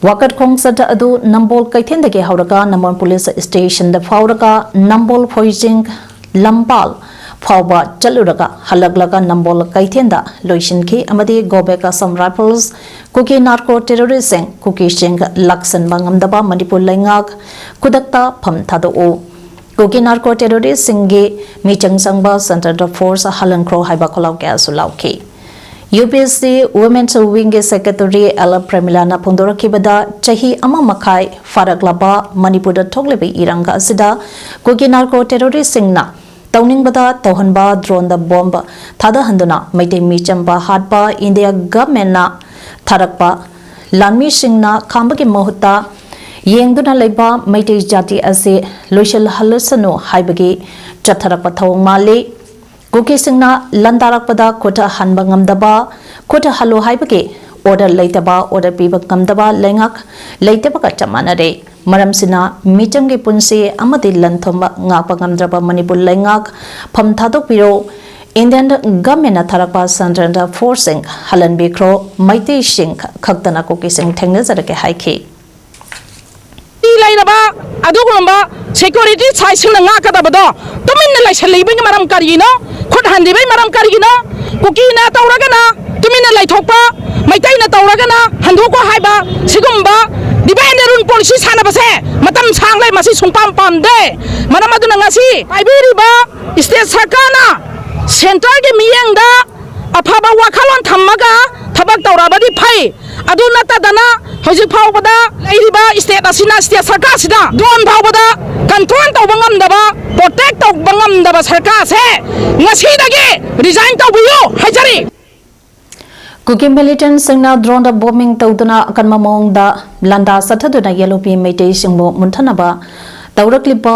ꯋꯥꯀꯠ ꯈꯣꯡꯆꯠ ꯑꯗꯨ ꯅꯝꯕꯣꯜ ꯀꯩꯊꯦꯜꯗꯒꯤ ꯍꯧꯔꯒ ꯅꯝꯕꯣꯜ Police Station ꯗ ꯐꯥꯎꯔꯒ ꯅꯝꯕꯣꯜ ꯐꯣꯏꯖꯤꯡ ꯂꯝꯄꯥꯜ ꯐꯥꯎꯕ ꯆꯠꯂꯨꯔꯒ ꯍꯜꯂꯛꯂꯒ ꯅꯝꯕꯣꯜ ꯀꯩꯊꯦꯜꯗ ꯂꯣꯏꯁꯤꯟꯈꯤ ꯑꯃꯗꯤ Go Back Assam Rifles, ꯀꯨꯀꯤ narco terrorist ꯁꯤꯡ ꯀꯨꯀꯤꯁꯤꯡ ꯂꯥꯛꯁꯤꯟꯕ ꯉꯝꯗꯕ ꯃꯅꯤꯄꯨꯔ ꯂꯩꯉꯥꯛ ꯈꯨꯗꯛꯇ ꯐꯝ ꯊꯥꯗꯣꯛꯎ, ꯀꯨꯀꯤ narco terrorist ꯁꯤꯡꯒꯤ ꯃꯤꯆꯪ ꯆꯪꯕ Central Force ꯍꯜꯍꯟꯈ꯭ꯔꯣ ꯍꯥꯏꯕ ꯈꯣꯜꯂꯥꯎ ꯀꯌꯥꯁꯨ ꯂꯥꯎꯈꯤ꯫ UPC Women's Wing ꯒꯤ Secretary L ꯄ꯭ꯔꯦꯃꯤꯂꯥꯅ ꯐꯣꯡꯗꯣꯔꯛꯈꯤꯕꯗ, ꯆꯍꯤ ꯑꯃ ꯃꯈꯥꯏ ꯐꯥꯔꯛꯂꯕ ꯃꯅꯤꯄꯨꯔꯗ ꯊꯣꯛꯂꯤꯕ ꯏꯔꯥꯡ ꯑꯁꯤꯗ ꯀꯨꯀꯤ narco terrorist ꯁꯤꯡꯅ ꯇꯧꯅꯤꯡꯕꯗ ꯇꯧꯍꯟꯕ, drone ꯗ bomb ꯊꯥꯗꯍꯟꯗꯨꯅ ꯃꯩꯇꯩ ꯃꯤꯆꯝꯕ ꯍꯥꯠꯄ, India government ꯅ ꯊꯥꯔꯛꯄ ꯂꯥꯟꯃꯤꯁꯤꯡꯅ ꯈꯥꯝꯕꯒꯤ ꯃꯍꯨꯠꯇ ꯌꯦꯡꯗꯨꯅ ꯂꯩꯕ ꯃꯩꯇꯩ ꯖꯥꯇꯤ ꯑꯁꯤ ꯂꯣꯏꯁꯤꯜꯍꯜꯂꯁꯅꯨ ꯍꯥꯏꯕꯒꯤ ꯆꯠꯊꯔꯛꯄ ꯊꯧꯑꯣꯡ ꯃꯥꯜꯂꯤ꯫ ꯀꯨꯀꯤꯁꯤꯡꯅ ꯂꯥꯟꯗꯥꯔꯛꯄꯗ ꯈꯨꯠ ꯍꯟꯕ ꯉꯝꯗꯕ, ꯈꯨꯠ ꯍꯜꯂꯨ ꯍꯥꯏꯕꯒꯤ order ꯂꯩꯇꯕ, order ꯄꯤꯕ ꯉꯝꯗꯕ ꯂꯩꯉꯥꯛ ꯂꯩꯇꯕꯒ ꯆꯞ ꯃꯥꯟꯅꯔꯦ꯫ ꯃꯔꯝꯁꯤꯅ ꯃꯤꯆꯝꯒꯤ ꯄꯨꯟꯁꯤ ꯑꯃꯗꯤ ꯂꯟ ꯊꯨꯝ ꯉꯥꯛꯄ ꯉꯝꯗ꯭ꯔꯕ ꯃꯅꯤꯄꯨꯔ ꯂꯩꯉꯥꯛ ꯐꯝ ꯊꯥꯗꯣꯛꯄꯤꯔꯣ, Indian government ꯅ ꯊꯥꯔꯛꯄ Central Force ꯁꯤꯡ ꯍꯜꯍꯟꯕꯤꯈ꯭ꯔꯣ, ꯃꯩꯇꯩꯁꯤꯡ ꯈꯛꯇꯅ ꯀꯨꯀꯤꯁꯤꯡ ꯊꯦꯡꯅꯖꯔꯒꯦ ꯍꯥꯏꯈꯤ꯫ ꯂꯩꯔꯕ ꯑꯗꯨꯒꯨꯝꯂꯕ security side ꯁꯤꯡꯅ ꯉꯥꯛꯀꯗꯕꯗꯣ ꯇꯨꯃꯤꯟꯅ ꯂꯩꯁꯜꯂꯤꯕꯒꯤ ꯃꯔꯝ ꯀꯔꯤꯒꯤꯅꯣ? ꯈꯨꯠ ꯍꯟꯗ꯭ꯔꯤꯕꯒꯤ ꯃꯔꯝ ꯀꯔꯤꯒꯤꯅꯣ? ꯀꯨꯀꯤꯅ ꯇꯧꯔꯒꯅ ꯇꯨꯃꯤꯟꯅ ꯂꯩꯊꯣꯛꯄ, ꯃꯩꯇꯩꯅ ꯇꯧꯔꯒꯅ ꯍꯟꯗꯣꯛꯄ ꯍꯥꯏꯕ ꯁꯤꯒꯨꯝꯕ divide and rule policy ꯁꯥꯟꯅꯕꯁꯦ ꯃꯇꯝ ꯁꯥꯡꯂꯦ, ꯃꯁꯤ ꯁꯨꯡꯄꯥꯝ ꯄꯥꯝꯗꯦ꯫ ꯃꯔꯝ ꯑꯗꯨꯅ ꯉꯁꯤ ꯄꯥꯏꯕꯤꯔꯤꯕ state ꯁꯔꯀꯥꯔꯅ centre ꯒꯤ ꯃꯤꯠꯌꯦꯡꯗ ꯑꯐꯕ ꯋꯥꯈꯜꯂꯣꯟ ꯊꯝꯃꯒ ꯊꯕꯛ ꯇꯧꯔꯕꯗꯤ ꯐꯩ꯫ ꯑꯗꯨ ꯅꯠꯇꯗꯅ ꯍꯧꯖꯤꯛ ꯐꯥꯎꯕꯗ ꯂꯩꯔꯤꯕ ꯁ꯭ꯇꯦꯠ ꯑꯁꯤꯅ, ꯁ꯭ꯇꯦꯠ ꯁꯔꯀꯥꯔꯁꯤꯗ ꯗ꯭ꯔꯣꯟ ꯐꯥꯎꯕꯗ ꯀꯟꯇ꯭ꯔꯣꯜ ꯇꯧꯕ ꯉꯝꯗꯕ, ꯄ꯭ꯔꯣꯇꯦꯛ ꯇꯧꯕ ꯉꯝꯗꯕ ꯁꯔꯀꯥꯔꯁꯦ ꯉꯁꯤꯗꯒꯤ ꯔꯤꯖꯥꯏꯟ ꯇꯧꯕꯤꯌꯨ ꯍꯥꯏꯖꯔꯤ꯫ ꯀꯨꯀꯤ ꯃꯤꯂꯤꯇꯦꯟꯠꯁꯤꯡꯅ ꯗ꯭ꯔꯣꯟꯗ ꯕꯣꯝꯕꯤꯡ ꯇꯧꯗꯨꯅ ꯑꯀꯟꯕ ꯃꯑꯣꯡꯗ ꯂꯥꯟꯗꯥ ꯆꯠꯊꯗꯨꯅ ꯌꯦꯜꯍꯧꯃꯤ ꯃꯩꯇꯩꯁꯤꯡꯕꯨ ꯃꯨꯟꯊꯅꯕ ꯇꯧꯔꯛꯂꯤꯕ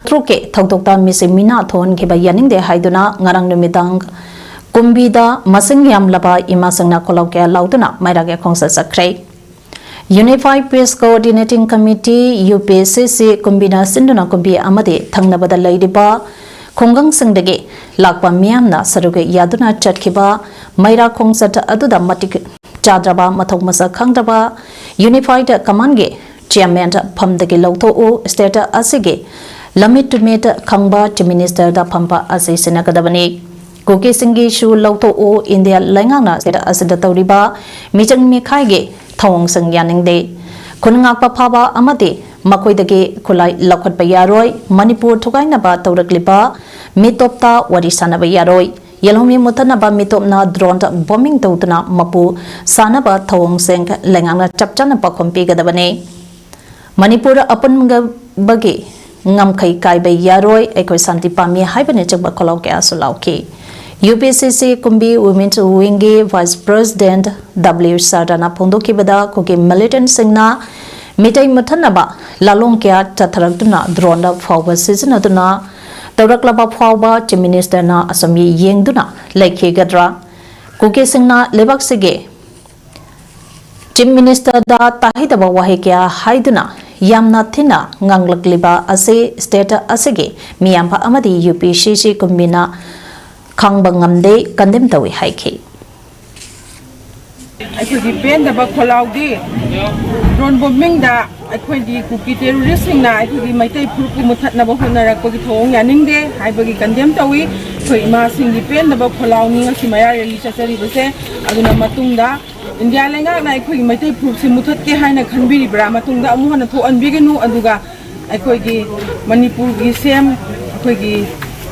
ꯇꯔꯨꯛꯀꯤ ꯊꯧꯗꯣꯛꯇ ꯃꯤꯁꯤ ꯃꯤꯅꯥ ꯊꯣꯛꯍꯟꯈꯤꯕ ꯌꯥꯅꯤꯡꯗꯦ ꯍꯥꯏꯗꯨꯅ ꯉꯔꯥꯡ ꯅꯨꯃꯤꯗꯥꯡ ꯀꯨꯝꯕꯤꯗ ꯃꯁꯤꯡ ꯌꯥꯝꯂꯕ ꯏꯃꯥꯁꯤꯡꯅ ꯈꯣꯜꯂꯥꯎ ꯀꯌꯥ ꯂꯥꯎꯗꯨꯅ ꯃꯩꯔꯥꯒꯤ ꯈꯣꯡꯆꯠ ꯆꯠꯈ꯭ꯔꯦ꯫ Unified Peace Coordinating Committee, U P C C, ꯀꯨꯝꯕꯤꯅ ꯁꯤꯟꯗꯨꯅ ꯀꯨꯝꯕꯤ ꯑꯃꯗꯤ ꯊꯪꯅꯕꯗ ꯂꯩꯔꯤꯕ ꯈꯨꯡꯒꯪꯁꯤꯡꯗꯒꯤ ꯂꯥꯛꯄ ꯃꯤꯌꯥꯝꯅ ꯁꯔꯨꯛ ꯌꯥꯗꯨꯅ ꯆꯠꯈꯤꯕ ꯃꯩꯔꯥ ꯈꯣꯡꯆꯠ ꯑꯗꯨꯗ ꯃꯇꯤꯛ ꯆꯥꯗ꯭ꯔꯕ, ꯃꯊꯧ ꯃꯁꯛ ꯈꯪꯗ꯭ꯔꯕ Unified Command ꯒꯤ chairman ꯐꯝꯗꯒꯤ ꯂꯧꯊꯣꯛꯎ, state ꯑꯁꯤꯒꯤ ꯂꯝꯃꯤꯠ ꯇꯨꯃꯤꯠ ꯈꯪꯕ Chief Minister ꯗ ꯐꯝꯕ ꯑꯁꯤ ꯁꯤꯟꯅꯒꯗꯕꯅꯤ꯫ ꯀꯨꯀꯤꯁꯤꯡꯒꯤꯁꯨ ꯂꯧꯊꯣꯛꯎ, ꯏꯟꯗꯤꯌꯥ ꯂꯩꯉꯥꯛꯅ state ꯑꯁꯤꯗ ꯇꯧꯔꯤꯕ ꯃꯤꯆꯪ ꯃꯤꯈꯥꯏꯒꯤ ꯊꯧꯑꯣꯡꯁꯤꯡ ꯌꯥꯅꯤꯡꯗꯦ꯫ ꯈꯨꯟ ꯉꯥꯛꯄ ꯐꯥꯕ ꯑꯃꯗꯤ ꯃꯈꯣꯏꯗꯒꯤ ꯈꯨꯠꯂꯥꯏ ꯂꯧꯈꯠꯄ ꯌꯥꯔꯣꯏ꯫ ꯃꯅꯤꯄꯨꯔ ꯊꯨꯒꯥꯏꯅꯕ ꯇꯧꯔꯛꯂꯤꯕ ꯃꯤꯇꯣꯞꯇ ꯋꯥꯔꯤ ꯁꯥꯟꯅꯕ ꯌꯥꯔꯣꯏ꯫ ꯌꯦꯜꯍꯧꯃꯤ ꯃꯨꯠꯊꯠꯅꯕ ꯃꯤꯇꯣꯞꯅ ꯗ꯭ꯔꯣꯟꯗ ꯕꯣꯝꯕꯤꯡ ꯇꯧꯗꯨꯅ ꯃꯄꯨ ꯁꯥꯅꯕ ꯊꯧꯑꯣꯡꯁꯤꯡ ꯂꯩꯉꯥꯛꯅ ꯆꯞ ꯆꯥꯅ ꯄꯥꯎꯈꯨꯝ ꯄꯤꯒꯗꯕꯅꯤ꯫ ꯃꯅꯤꯄꯨꯔ ꯑꯄꯨꯟꯕꯒꯤ ꯉꯝꯈꯩ ꯀꯥꯏꯕ ꯌꯥꯔꯣꯏ, ꯑꯩꯈꯣꯏ ꯁꯥꯟꯇꯤ ꯄꯥꯝꯃꯤ ꯍꯥꯏꯕꯅꯆꯤꯡꯕ ꯈꯣꯜꯂꯥꯎ ꯀꯌꯥꯁꯨ ꯂꯥꯎꯈꯤ꯫ U P C C ꯀꯨꯝꯕꯤ Women's Wing ꯒꯤ Vice President W ꯁꯔꯗꯥꯅ ꯐꯣꯡꯗꯣꯛꯈꯤꯕꯗ, ꯀꯨꯀꯤ ꯃꯤꯂꯤꯇꯦꯟꯠꯁꯤꯡꯅ ꯃꯤꯇꯩ ꯃꯨꯠꯊꯠꯅꯕ ꯂꯥꯂꯣꯡ ꯀꯌꯥ ꯆꯠꯊꯔꯛꯇꯨꯅ ꯗ꯭ꯔꯣꯟꯗ ꯐꯥꯎꯕ ꯁꯤꯖꯤꯟꯅꯗꯨꯅ ꯇꯧꯔꯛꯂꯕ ꯐꯥꯎꯕ Chief Minister ꯅ ꯑꯁꯣꯝ ꯌꯦꯡꯗꯨꯅ ꯂꯩꯈꯤꯒꯗ꯭ꯔꯥ? ꯀꯨꯀꯤꯁꯤꯡꯅ ꯂꯩꯕꯥꯛꯁꯤꯒꯤ Chief Minister ꯗ ꯇꯥꯍꯩꯗꯕ ꯋꯥꯍꯩ ꯀꯌꯥ ꯍꯥꯏꯗꯨꯅ ꯌꯥꯝꯅ ꯊꯤꯅ ꯉꯥꯡꯂꯛꯂꯤꯕ ꯑꯁꯤ state ꯑꯁꯤꯒꯤ ꯃꯤꯌꯥꯝꯕ ꯑꯃꯗꯤ U P C C ꯀꯨꯝꯕꯤꯅ ꯈꯥꯡꯕ ꯉꯝꯗꯦ, condemn ꯇꯧꯏ ꯍꯥꯏꯈꯤ꯫ ꯑꯩꯈꯣꯏꯒꯤ ꯄꯦꯟꯗꯕ ꯈꯣꯜꯂꯥꯎꯗꯤ ꯗ꯭ꯔꯣꯟ ꯕꯣꯝꯕꯤꯡꯗ ꯑꯩꯈꯣꯏꯒꯤ ꯀꯨꯀꯤ ꯇꯦꯔꯣꯔꯤꯁꯁꯤꯡꯅ ꯑꯩꯈꯣꯏꯒꯤ ꯃꯩꯇꯩ ꯐꯨꯔꯨꯞꯄꯨ ꯃꯨꯊꯠꯅꯕ ꯍꯣꯠꯅꯔꯛꯄꯒꯤ ꯊꯧꯑꯣꯡ ꯌꯥꯅꯤꯡꯗꯦ ꯍꯥꯏꯕꯒꯤ condemn ꯇꯧꯏ꯫ ꯑꯩꯈꯣꯏ ꯏꯃꯥꯁꯤꯡꯒꯤ ꯄꯦꯟꯗꯕ ꯈꯣꯜꯂꯥꯎꯅꯤ ꯉꯁꯤ ꯃꯩꯔꯥ rally ꯆꯠꯆꯔꯤꯕꯁꯦ꯫ ꯑꯗꯨꯅ ꯃꯇꯨꯡꯗ ꯏꯟꯗꯤꯌꯥ ꯂꯩꯉꯥꯛꯅ ꯑꯩꯈꯣꯏꯒꯤ ꯃꯩꯇꯩ ꯐꯨꯔꯨꯞꯁꯤ ꯃꯨꯊꯠꯀꯦ ꯍꯥꯏꯅ ꯈꯟꯕꯤꯔꯤꯕ꯭ꯔꯥ? ꯃꯇꯨꯡꯗ ꯑꯃꯨꯛ ꯍꯟꯅ ꯊꯣꯛꯍꯟꯕꯤꯒꯅꯨ꯫ ꯑꯗꯨꯒ ꯑꯩꯈꯣꯏꯒꯤ ꯃꯅꯤꯄꯨꯔꯒꯤ ꯁꯤ ꯑꯦꯝ ꯑꯩꯈꯣꯏꯒꯤ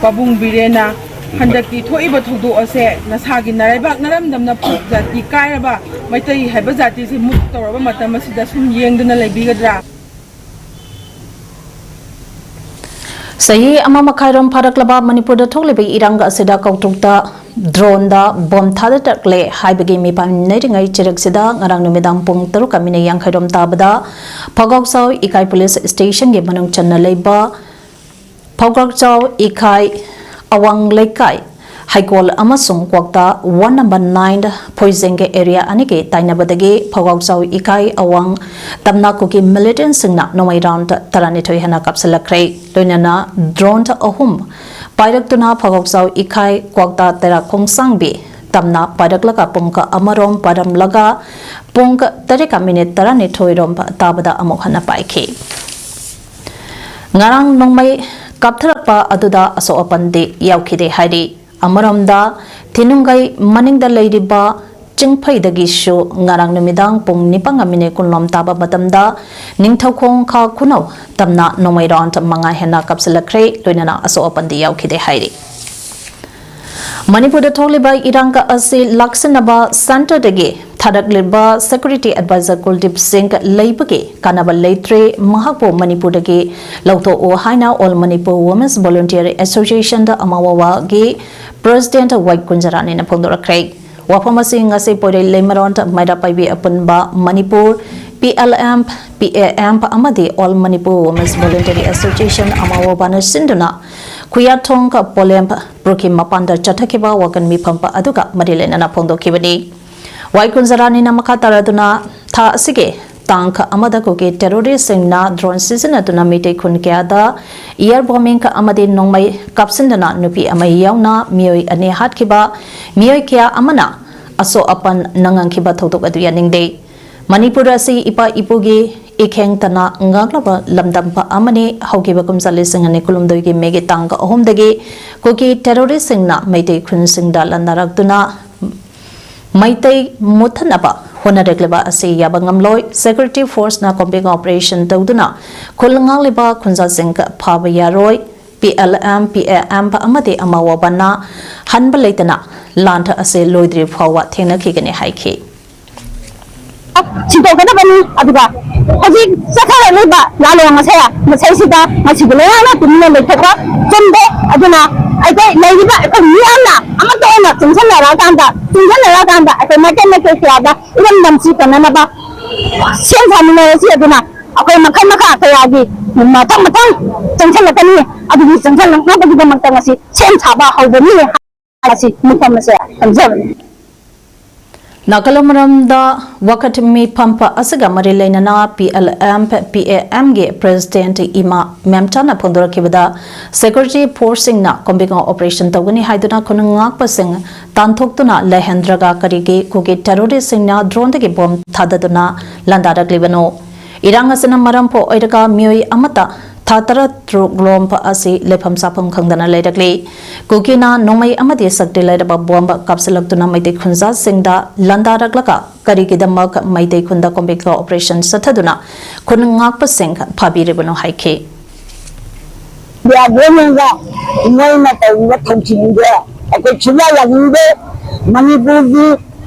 ꯄꯥꯕꯨꯡ ꯕꯤꯔꯦꯟꯅ ꯍꯟꯗꯛꯀꯤ ꯊꯣꯛꯏꯕ ꯊꯧꯗꯣꯛ ꯑꯁꯦ ꯅꯁꯥꯒꯤ ꯅꯔꯩꯕꯥꯛ ꯅꯔꯝꯗꯝꯅ ꯐꯨꯔꯨꯞ ꯖꯥꯇꯤ ꯀꯥꯏꯔꯕ ꯃꯩꯇꯩ ꯍꯥꯏꯕ ꯖꯥꯇꯤꯁꯤ ꯃꯨꯛ ꯇꯧꯔꯕ ꯃꯇꯝ ꯑꯁꯤꯗ ꯁꯨꯝ ꯌꯦꯡꯗꯨꯅ ꯂꯩꯕꯤꯒꯗ꯭ꯔꯥ? ꯆꯍꯤ ꯑꯃ ꯃꯈꯥꯏꯔꯣꯝ ꯐꯥꯔꯛꯂꯕ ꯃꯅꯤꯄꯨꯔꯗ ꯊꯣꯛꯂꯤꯕ ꯏꯔꯥꯡ ꯑꯁꯤꯗ ꯀꯧꯇ꯭ꯔꯨꯛꯇ ꯗ꯭ꯔꯣꯟꯗ ꯕꯣꯝ ꯊꯥꯗꯔꯛꯂꯦ ꯍꯥꯏꯕꯒꯤ ꯃꯤꯄꯥꯏ ꯃꯤꯅꯔꯤꯉꯩ ꯆꯤꯔꯛꯁꯤꯗ ꯉꯔꯥꯡ ꯅꯨꯃꯤꯗꯥꯡ ꯄꯨꯡ ꯇꯔꯨꯛꯀ ꯃꯤꯅꯤꯠ ꯌꯥꯡꯈꯩꯔꯣꯝ ꯇꯥꯕꯗ ꯐꯒꯥꯎꯆꯥꯎ ꯏꯀꯥꯏ ꯄꯨꯂꯤꯁ ꯁ꯭ꯇꯦꯁꯟꯒꯤ ꯃꯅꯨꯡ ꯆꯟꯅ ꯂꯩꯕ ꯐꯒꯥꯎꯆꯥꯎ ꯏꯀꯥꯏ ꯑꯋꯥꯡ ꯂꯩꯀꯥꯏ ꯍꯩꯀꯣꯜ ꯑꯃꯁꯨꯡ ꯀ꯭ꯋꯥꯛꯇꯥ ꯋꯥꯔꯗ ꯅꯝꯕꯔ ꯅꯥꯏꯟ ꯐꯣꯏꯖꯦꯡꯒ ꯑꯦꯔꯤꯌꯥ ꯑꯅꯤꯒꯤ ꯇꯥꯏꯅꯕꯗꯒꯤ ꯐꯒꯥꯎꯆꯥꯎ ꯏꯀꯥꯏ ꯑꯋꯥꯡ ꯇꯝꯅꯥ ꯀꯨꯀꯤ ꯃꯤꯂꯤꯇꯦꯟꯠꯁꯤꯡꯅ ꯅꯣꯡꯃꯩ ꯔꯥꯎꯟꯗ ꯇꯔꯥꯅꯤꯊꯣꯏ ꯍꯦꯟꯅ ꯀꯥꯞꯁꯤꯜꯂꯛꯈ꯭ꯔꯦ꯫ ꯂꯣꯏꯅꯅ ꯗ꯭ꯔꯣꯟ ꯑꯍꯨꯝ ꯄꯥꯏꯔꯛꯇꯨꯅ ꯐꯒꯥꯎꯆꯥꯎ ꯏꯀꯥꯏ ꯀ꯭ꯋꯥꯛꯇꯥ ꯇꯦꯔꯥ ꯈꯣꯡꯁꯥꯡꯕꯤ ꯇꯝꯅ ꯄꯥꯏꯔꯛꯂꯒ ꯄꯨꯡ ꯑꯃꯔꯣꯝ ꯄꯥꯏꯔꯝꯂꯒ ꯄꯨꯡ ꯇꯔꯦꯠꯀ ꯃꯤꯅꯤꯠ ꯇꯔꯥꯅꯤꯊꯣꯏꯔꯣꯝ ꯇꯥꯕꯗ ꯑꯃꯨꯛ ꯍꯟꯅ ꯄꯥꯏꯈꯤ꯫ ꯉꯔꯥꯡ ꯅꯣꯡꯃꯩ ꯀꯥꯞꯊꯔꯛꯄ ꯑꯗꯨꯗ ꯑꯁꯣꯛ ꯑꯄꯟꯗꯤ ꯌꯥꯎꯈꯤꯗꯦ ꯍꯥꯏꯔꯤ꯫ ꯑꯃꯔꯣꯝꯗ ꯊꯤꯅꯨꯡꯒꯩ ꯃꯅꯤꯡꯗ ꯂꯩꯔꯤꯕ ꯆꯤꯡꯐꯩꯗꯒꯤꯁꯨ ꯉꯔꯥꯡ ꯅꯨꯃꯤꯗꯥꯡ ꯄꯨꯡ ꯅꯤꯄꯥꯟꯒ ꯃꯤꯅꯤꯠ ꯀꯨꯟꯂꯣꯝ ꯇꯥꯕ ꯃꯇꯝꯗ ꯅꯤꯡꯊꯧꯈꯣꯡ ꯈꯥ ꯈꯨꯅꯧ ꯇꯝꯅ ꯅꯣꯡꯃꯩ ꯔꯥꯎꯟ ꯃꯉꯥ ꯍꯦꯟꯅ ꯀꯥꯞꯁꯤꯜꯂꯛꯈ꯭ꯔꯦ, ꯂꯣꯏꯅꯅ ꯑꯁꯣꯛ ꯑꯄꯟꯗꯤ ꯌꯥꯎꯈꯤꯗꯦ ꯍꯥꯏꯔꯤ꯫ ꯃꯅꯤꯄꯨꯔꯗ ꯊꯣꯛꯂꯤꯕ ꯏꯔꯥꯡ ꯑꯁꯤ ꯂꯥꯛꯁꯤꯟꯅꯕ ꯁꯦꯟꯇꯔꯗꯒꯤ ꯊꯥꯔꯛꯂꯤꯕ ꯁꯦꯀ꯭ꯌꯨꯔꯤꯇꯤ ꯑꯦꯗꯚꯥꯏꯖꯔ ꯀꯨꯜꯗꯤꯞ ꯁꯤꯡ ꯂꯩꯕꯒꯤ ꯀꯥꯟꯅꯕ ꯂꯩꯇ꯭ꯔꯦ, ꯃꯍꯥꯛꯄꯨ ꯃꯅꯤꯄꯨꯔꯗꯒꯤ ꯂꯧꯊꯣꯛꯎ ꯍꯥꯏꯅ All Manipur Women's Volunteer Association ꯑꯃꯥꯋꯥꯒꯤ ꯄ꯭ꯔꯦꯁꯤꯗꯦꯟꯠ ꯋꯥꯏ ꯀꯨꯟꯖꯔꯥꯅꯤꯅ ꯐꯣꯡꯗꯣꯔꯛꯈ꯭ꯔꯦ꯫ ꯋꯥꯐꯝ ꯑꯁꯤ ꯉꯁꯤ Poirei Leimaron Meira Paibi Apunba Manipur, P L M, P A M ꯑꯃꯗꯤ All Manipur Women's Voluntary Association ꯑꯃꯥꯋꯥꯕꯥꯅ ꯁꯤꯟꯗꯨꯅ ꯈꯨꯌꯥꯊꯣꯡ ꯄꯣꯂꯦꯝ ꯄꯨꯈ꯭ꯔꯤ ꯃꯄꯥꯟꯗ ꯆꯠꯊꯈꯤꯕ ꯋꯥꯀꯟ ꯃꯤꯐꯝ ꯑꯗꯨꯒ ꯃꯔꯤ ꯂꯩꯅꯅ ꯐꯣꯡꯗꯣꯛꯈꯤꯕꯅꯤ꯫ ꯋꯥꯏ ꯀꯨꯟꯖꯔꯥꯅꯤꯅ ꯃꯈꯥ ꯇꯥꯔꯗꯨꯅ ꯊꯥ ꯑꯁꯤꯒꯤ ꯇꯥꯡ ꯑꯃꯗ ꯀꯨꯀꯤ ꯇꯦꯔꯣꯔꯤꯁꯁꯤꯡꯅ ꯗ꯭ꯔꯣꯟ ꯁꯤꯖꯤꯟꯅꯗꯨꯅ ꯃꯤꯇꯩ ꯈꯨꯟ ꯀꯌꯥꯗ ꯏꯌꯔ ꯕꯣꯝꯕꯤꯡ ꯑꯃꯗꯤ ꯅꯣꯡꯃꯩ ꯀꯥꯞꯁꯤꯟꯗꯨꯅ ꯅꯨꯄꯤ ꯑꯃ ꯌꯥꯎꯅ ꯃꯤꯑꯣꯏ ꯑꯅꯤ ꯍꯥꯠꯈꯤꯕ, ꯃꯤꯑꯣꯏ ꯀꯌꯥ ꯑꯃꯅ ꯑꯁꯣꯛ ꯑꯄꯟ ꯅꯪꯍꯟꯈꯤꯕ ꯊꯧꯗꯣꯛ ꯑꯗꯨ ꯌꯥꯅꯤꯡꯗꯦ꯫ ꯃꯅꯤꯄꯨꯔ ꯑꯁꯤ ꯏꯄꯥ ꯏꯄꯨꯒꯤ ꯏꯈꯦꯡ ꯇꯅ ꯉꯥꯛꯂꯕ ꯂꯝꯗꯝ ꯑꯃꯅꯤ꯫ ꯍꯧꯈꯤꯕ ꯀꯨꯝꯖꯥ ꯂꯤꯁꯤꯡ ꯑꯅꯤ ꯀꯨꯟꯍꯨꯝꯗꯣꯏꯒꯤ ꯃꯦꯒꯤ ꯇꯥꯡ ꯑꯍꯨꯝꯗꯒꯤ ꯀꯨꯀꯤ ꯇꯦꯔꯣꯔꯤꯁꯁꯤꯡꯅ ꯃꯩꯇꯩ ꯈꯨꯟꯁꯤꯡꯗ ꯂꯥꯟꯗꯥꯔꯛꯇꯨꯅ ꯃꯩꯇꯩ ꯃꯨꯠꯊꯠꯅꯕ ꯍꯣꯠꯅꯔꯛꯂꯤꯕ ꯑꯁꯤ ꯌꯥꯕ ꯉꯝꯂꯣꯏ꯫ ꯁꯦꯀ꯭ꯌꯨꯔꯤꯇꯤ ꯐꯣꯔꯁꯅ ꯀꯣꯝꯕꯤꯡ ꯑꯣꯄꯔꯦꯁꯟ ꯇꯧꯗꯨꯅ ꯈꯨꯜ ꯉꯥꯛꯂꯤꯕ ꯈꯨꯟꯖꯥꯁꯤꯡ ꯐꯥꯕ ꯌꯥꯔꯣꯏ꯫ L M, P A M ꯑꯃꯗꯤ ꯑꯃ ꯑꯣꯏꯕꯅ ꯍꯟꯕ ꯂꯩꯇꯅ ꯂꯥꯟ ꯑꯁꯤ ꯂꯣꯏꯗ꯭ꯔꯤ ꯐꯥꯎꯕ ꯊꯦꯡꯅꯈꯤꯒꯅꯤ ꯍꯥꯏꯈꯤ꯫ ꯁꯤꯟꯗꯣꯛꯀꯗꯕꯅꯤ꯫ ꯑꯗꯨꯒ ꯍꯧꯖꯤꯛ ꯆꯠꯊꯔꯛꯂꯤꯕ ꯂꯥꯂꯣꯡ ꯑꯁꯦ ꯃꯁꯤꯁꯤꯗ ꯉꯁꯤꯗꯤ ꯂꯩꯉꯥꯛꯅ ꯇꯨꯃꯤꯟꯅ ꯂꯩꯊꯣꯛꯄ ꯆꯨꯝꯗꯦ꯫ ꯑꯗꯨꯅ ꯑꯩꯈꯣꯏ ꯂꯩꯔꯤꯕ ꯑꯩꯈꯣꯏ ꯃꯤꯌꯥꯝꯅ ꯑꯃꯠꯇ ꯑꯣꯏꯅ ꯆꯪꯁꯤꯟꯅꯔꯛꯑꯀꯥꯟꯗ, ꯆꯪꯁꯤꯟꯅꯔꯛꯑꯀꯥꯟꯗ ꯑꯩꯈꯣꯏ ꯃꯥꯏꯀꯩ ꯃꯥꯏꯀꯩ ꯀꯌꯥꯗ ꯏꯔꯝꯗꯝꯁꯤ ꯀꯟꯅꯅꯕ ꯁꯦꯝ ꯁꯥꯃꯤꯟꯅꯔꯁꯤ꯫ ꯑꯗꯨꯅ ꯑꯩꯈꯣꯏ ꯃꯈꯜ ꯃꯈꯥ ꯀꯌꯥꯒꯤ ꯃꯊꯪ ꯃꯊꯪ ꯆꯪꯁꯤꯜꯂꯛꯀꯅꯤ꯫ ꯑꯗꯨꯒꯤ ꯆꯪꯁꯤꯜꯂꯛꯅꯕꯒꯤꯗꯃꯛꯇ ꯉꯁꯤ ꯁꯦꯝ ꯁꯥꯕ ꯍꯧꯕꯅꯤ꯫ ꯑꯁꯤ ꯃꯐꯝ ꯑꯁꯦ ꯊꯝꯖꯕꯅꯤ꯫ ꯅꯥꯒꯥꯂꯦꯟ ꯃꯔꯝꯗ ꯋꯥꯀꯠ ꯃꯤꯐꯝ ꯑꯁꯤꯒ ꯃꯔꯤ ꯂꯩꯅꯅ ꯄꯤ ꯑꯦꯜ ꯑꯦꯝ, ꯄꯤ ꯑꯦ ꯑꯦꯝꯒꯤ ꯄ꯭ꯔꯦꯁꯤꯗꯦꯟꯠ ꯏꯃꯥ ꯃꯦꯝꯆꯥꯅ ꯐꯣꯡꯗꯣꯔꯛꯈꯤꯕꯗ, ꯁꯦꯀ꯭ꯌꯨꯔꯤꯇꯤ ꯐꯣꯔꯁꯁꯤꯡꯅ ꯀꯣꯝꯕꯤꯉꯥ ꯑꯣꯄꯔꯦꯁꯟ ꯇꯧꯒꯅꯤ ꯍꯥꯏꯗꯨꯅ ꯈꯨꯟ ꯉꯥꯛꯄꯁꯤꯡ ꯇꯥꯟꯊꯣꯛꯇꯨꯅ ꯂꯩꯍꯟꯗ꯭ꯔꯒ ꯀꯔꯤꯒꯤ ꯀꯨꯀꯤ ꯇꯦꯔꯣꯔꯤꯁꯁꯤꯡꯅ ꯗ꯭ꯔꯣꯟꯗꯒꯤ ꯕꯣꯝ ꯊꯥꯗꯗꯨꯅ ꯂꯥꯟꯗꯥꯔꯛꯂꯤꯕꯅꯣ? ꯏꯔꯥꯡ ꯑꯁꯤꯅ ꯃꯔꯝ ꯑꯣꯏꯔꯒ ꯃꯤꯑꯣꯏ ꯑꯃꯠꯇ ꯊꯥ ꯇꯔꯥ ꯇꯔꯨꯛ ꯂꯣꯝꯕ ꯑꯁꯤ ꯂꯩꯐꯝ ꯆꯥꯐꯝ ꯈꯪꯗꯅ ꯂꯩꯔꯛꯂꯤ꯫ ꯀꯨꯀꯤꯅ ꯅꯣꯡꯃꯩ ꯑꯃꯗꯤ ꯁꯛꯇꯤ ꯂꯩꯔꯕ ꯕꯣꯝꯕ ꯀꯥꯞꯁꯤꯜꯂꯛꯇꯨꯅ ꯃꯩꯇꯩ ꯈꯨꯟꯖꯥꯁꯤꯡꯗ ꯂꯥꯟꯗꯥꯔꯛꯂꯒ ꯀꯔꯤꯒꯤꯗꯃꯛ ꯃꯩꯇꯩ ꯈꯨꯟꯗ ꯀꯣꯝꯕꯤꯉꯥ ꯑꯣꯄꯔꯦꯁꯟ ꯆꯠꯊꯗꯨꯅ ꯈꯨꯟ ꯉꯥꯛꯄꯁꯤꯡ ꯐꯥꯕꯤꯔꯤꯕꯅꯣ ꯍꯥꯏꯈꯤ꯫ ꯌꯥꯗ꯭ꯔꯦꯅꯦꯕ, ꯃꯣꯏꯅ ꯇꯧꯔꯤꯕ ꯊꯧꯁꯤꯜꯁꯤꯡꯁꯦ ꯑꯩꯈꯣꯏ ꯁꯨꯡꯌꯥ ꯌꯥꯅꯤꯡꯗꯦ꯫ ꯃꯅꯤꯄꯨꯔꯒꯤ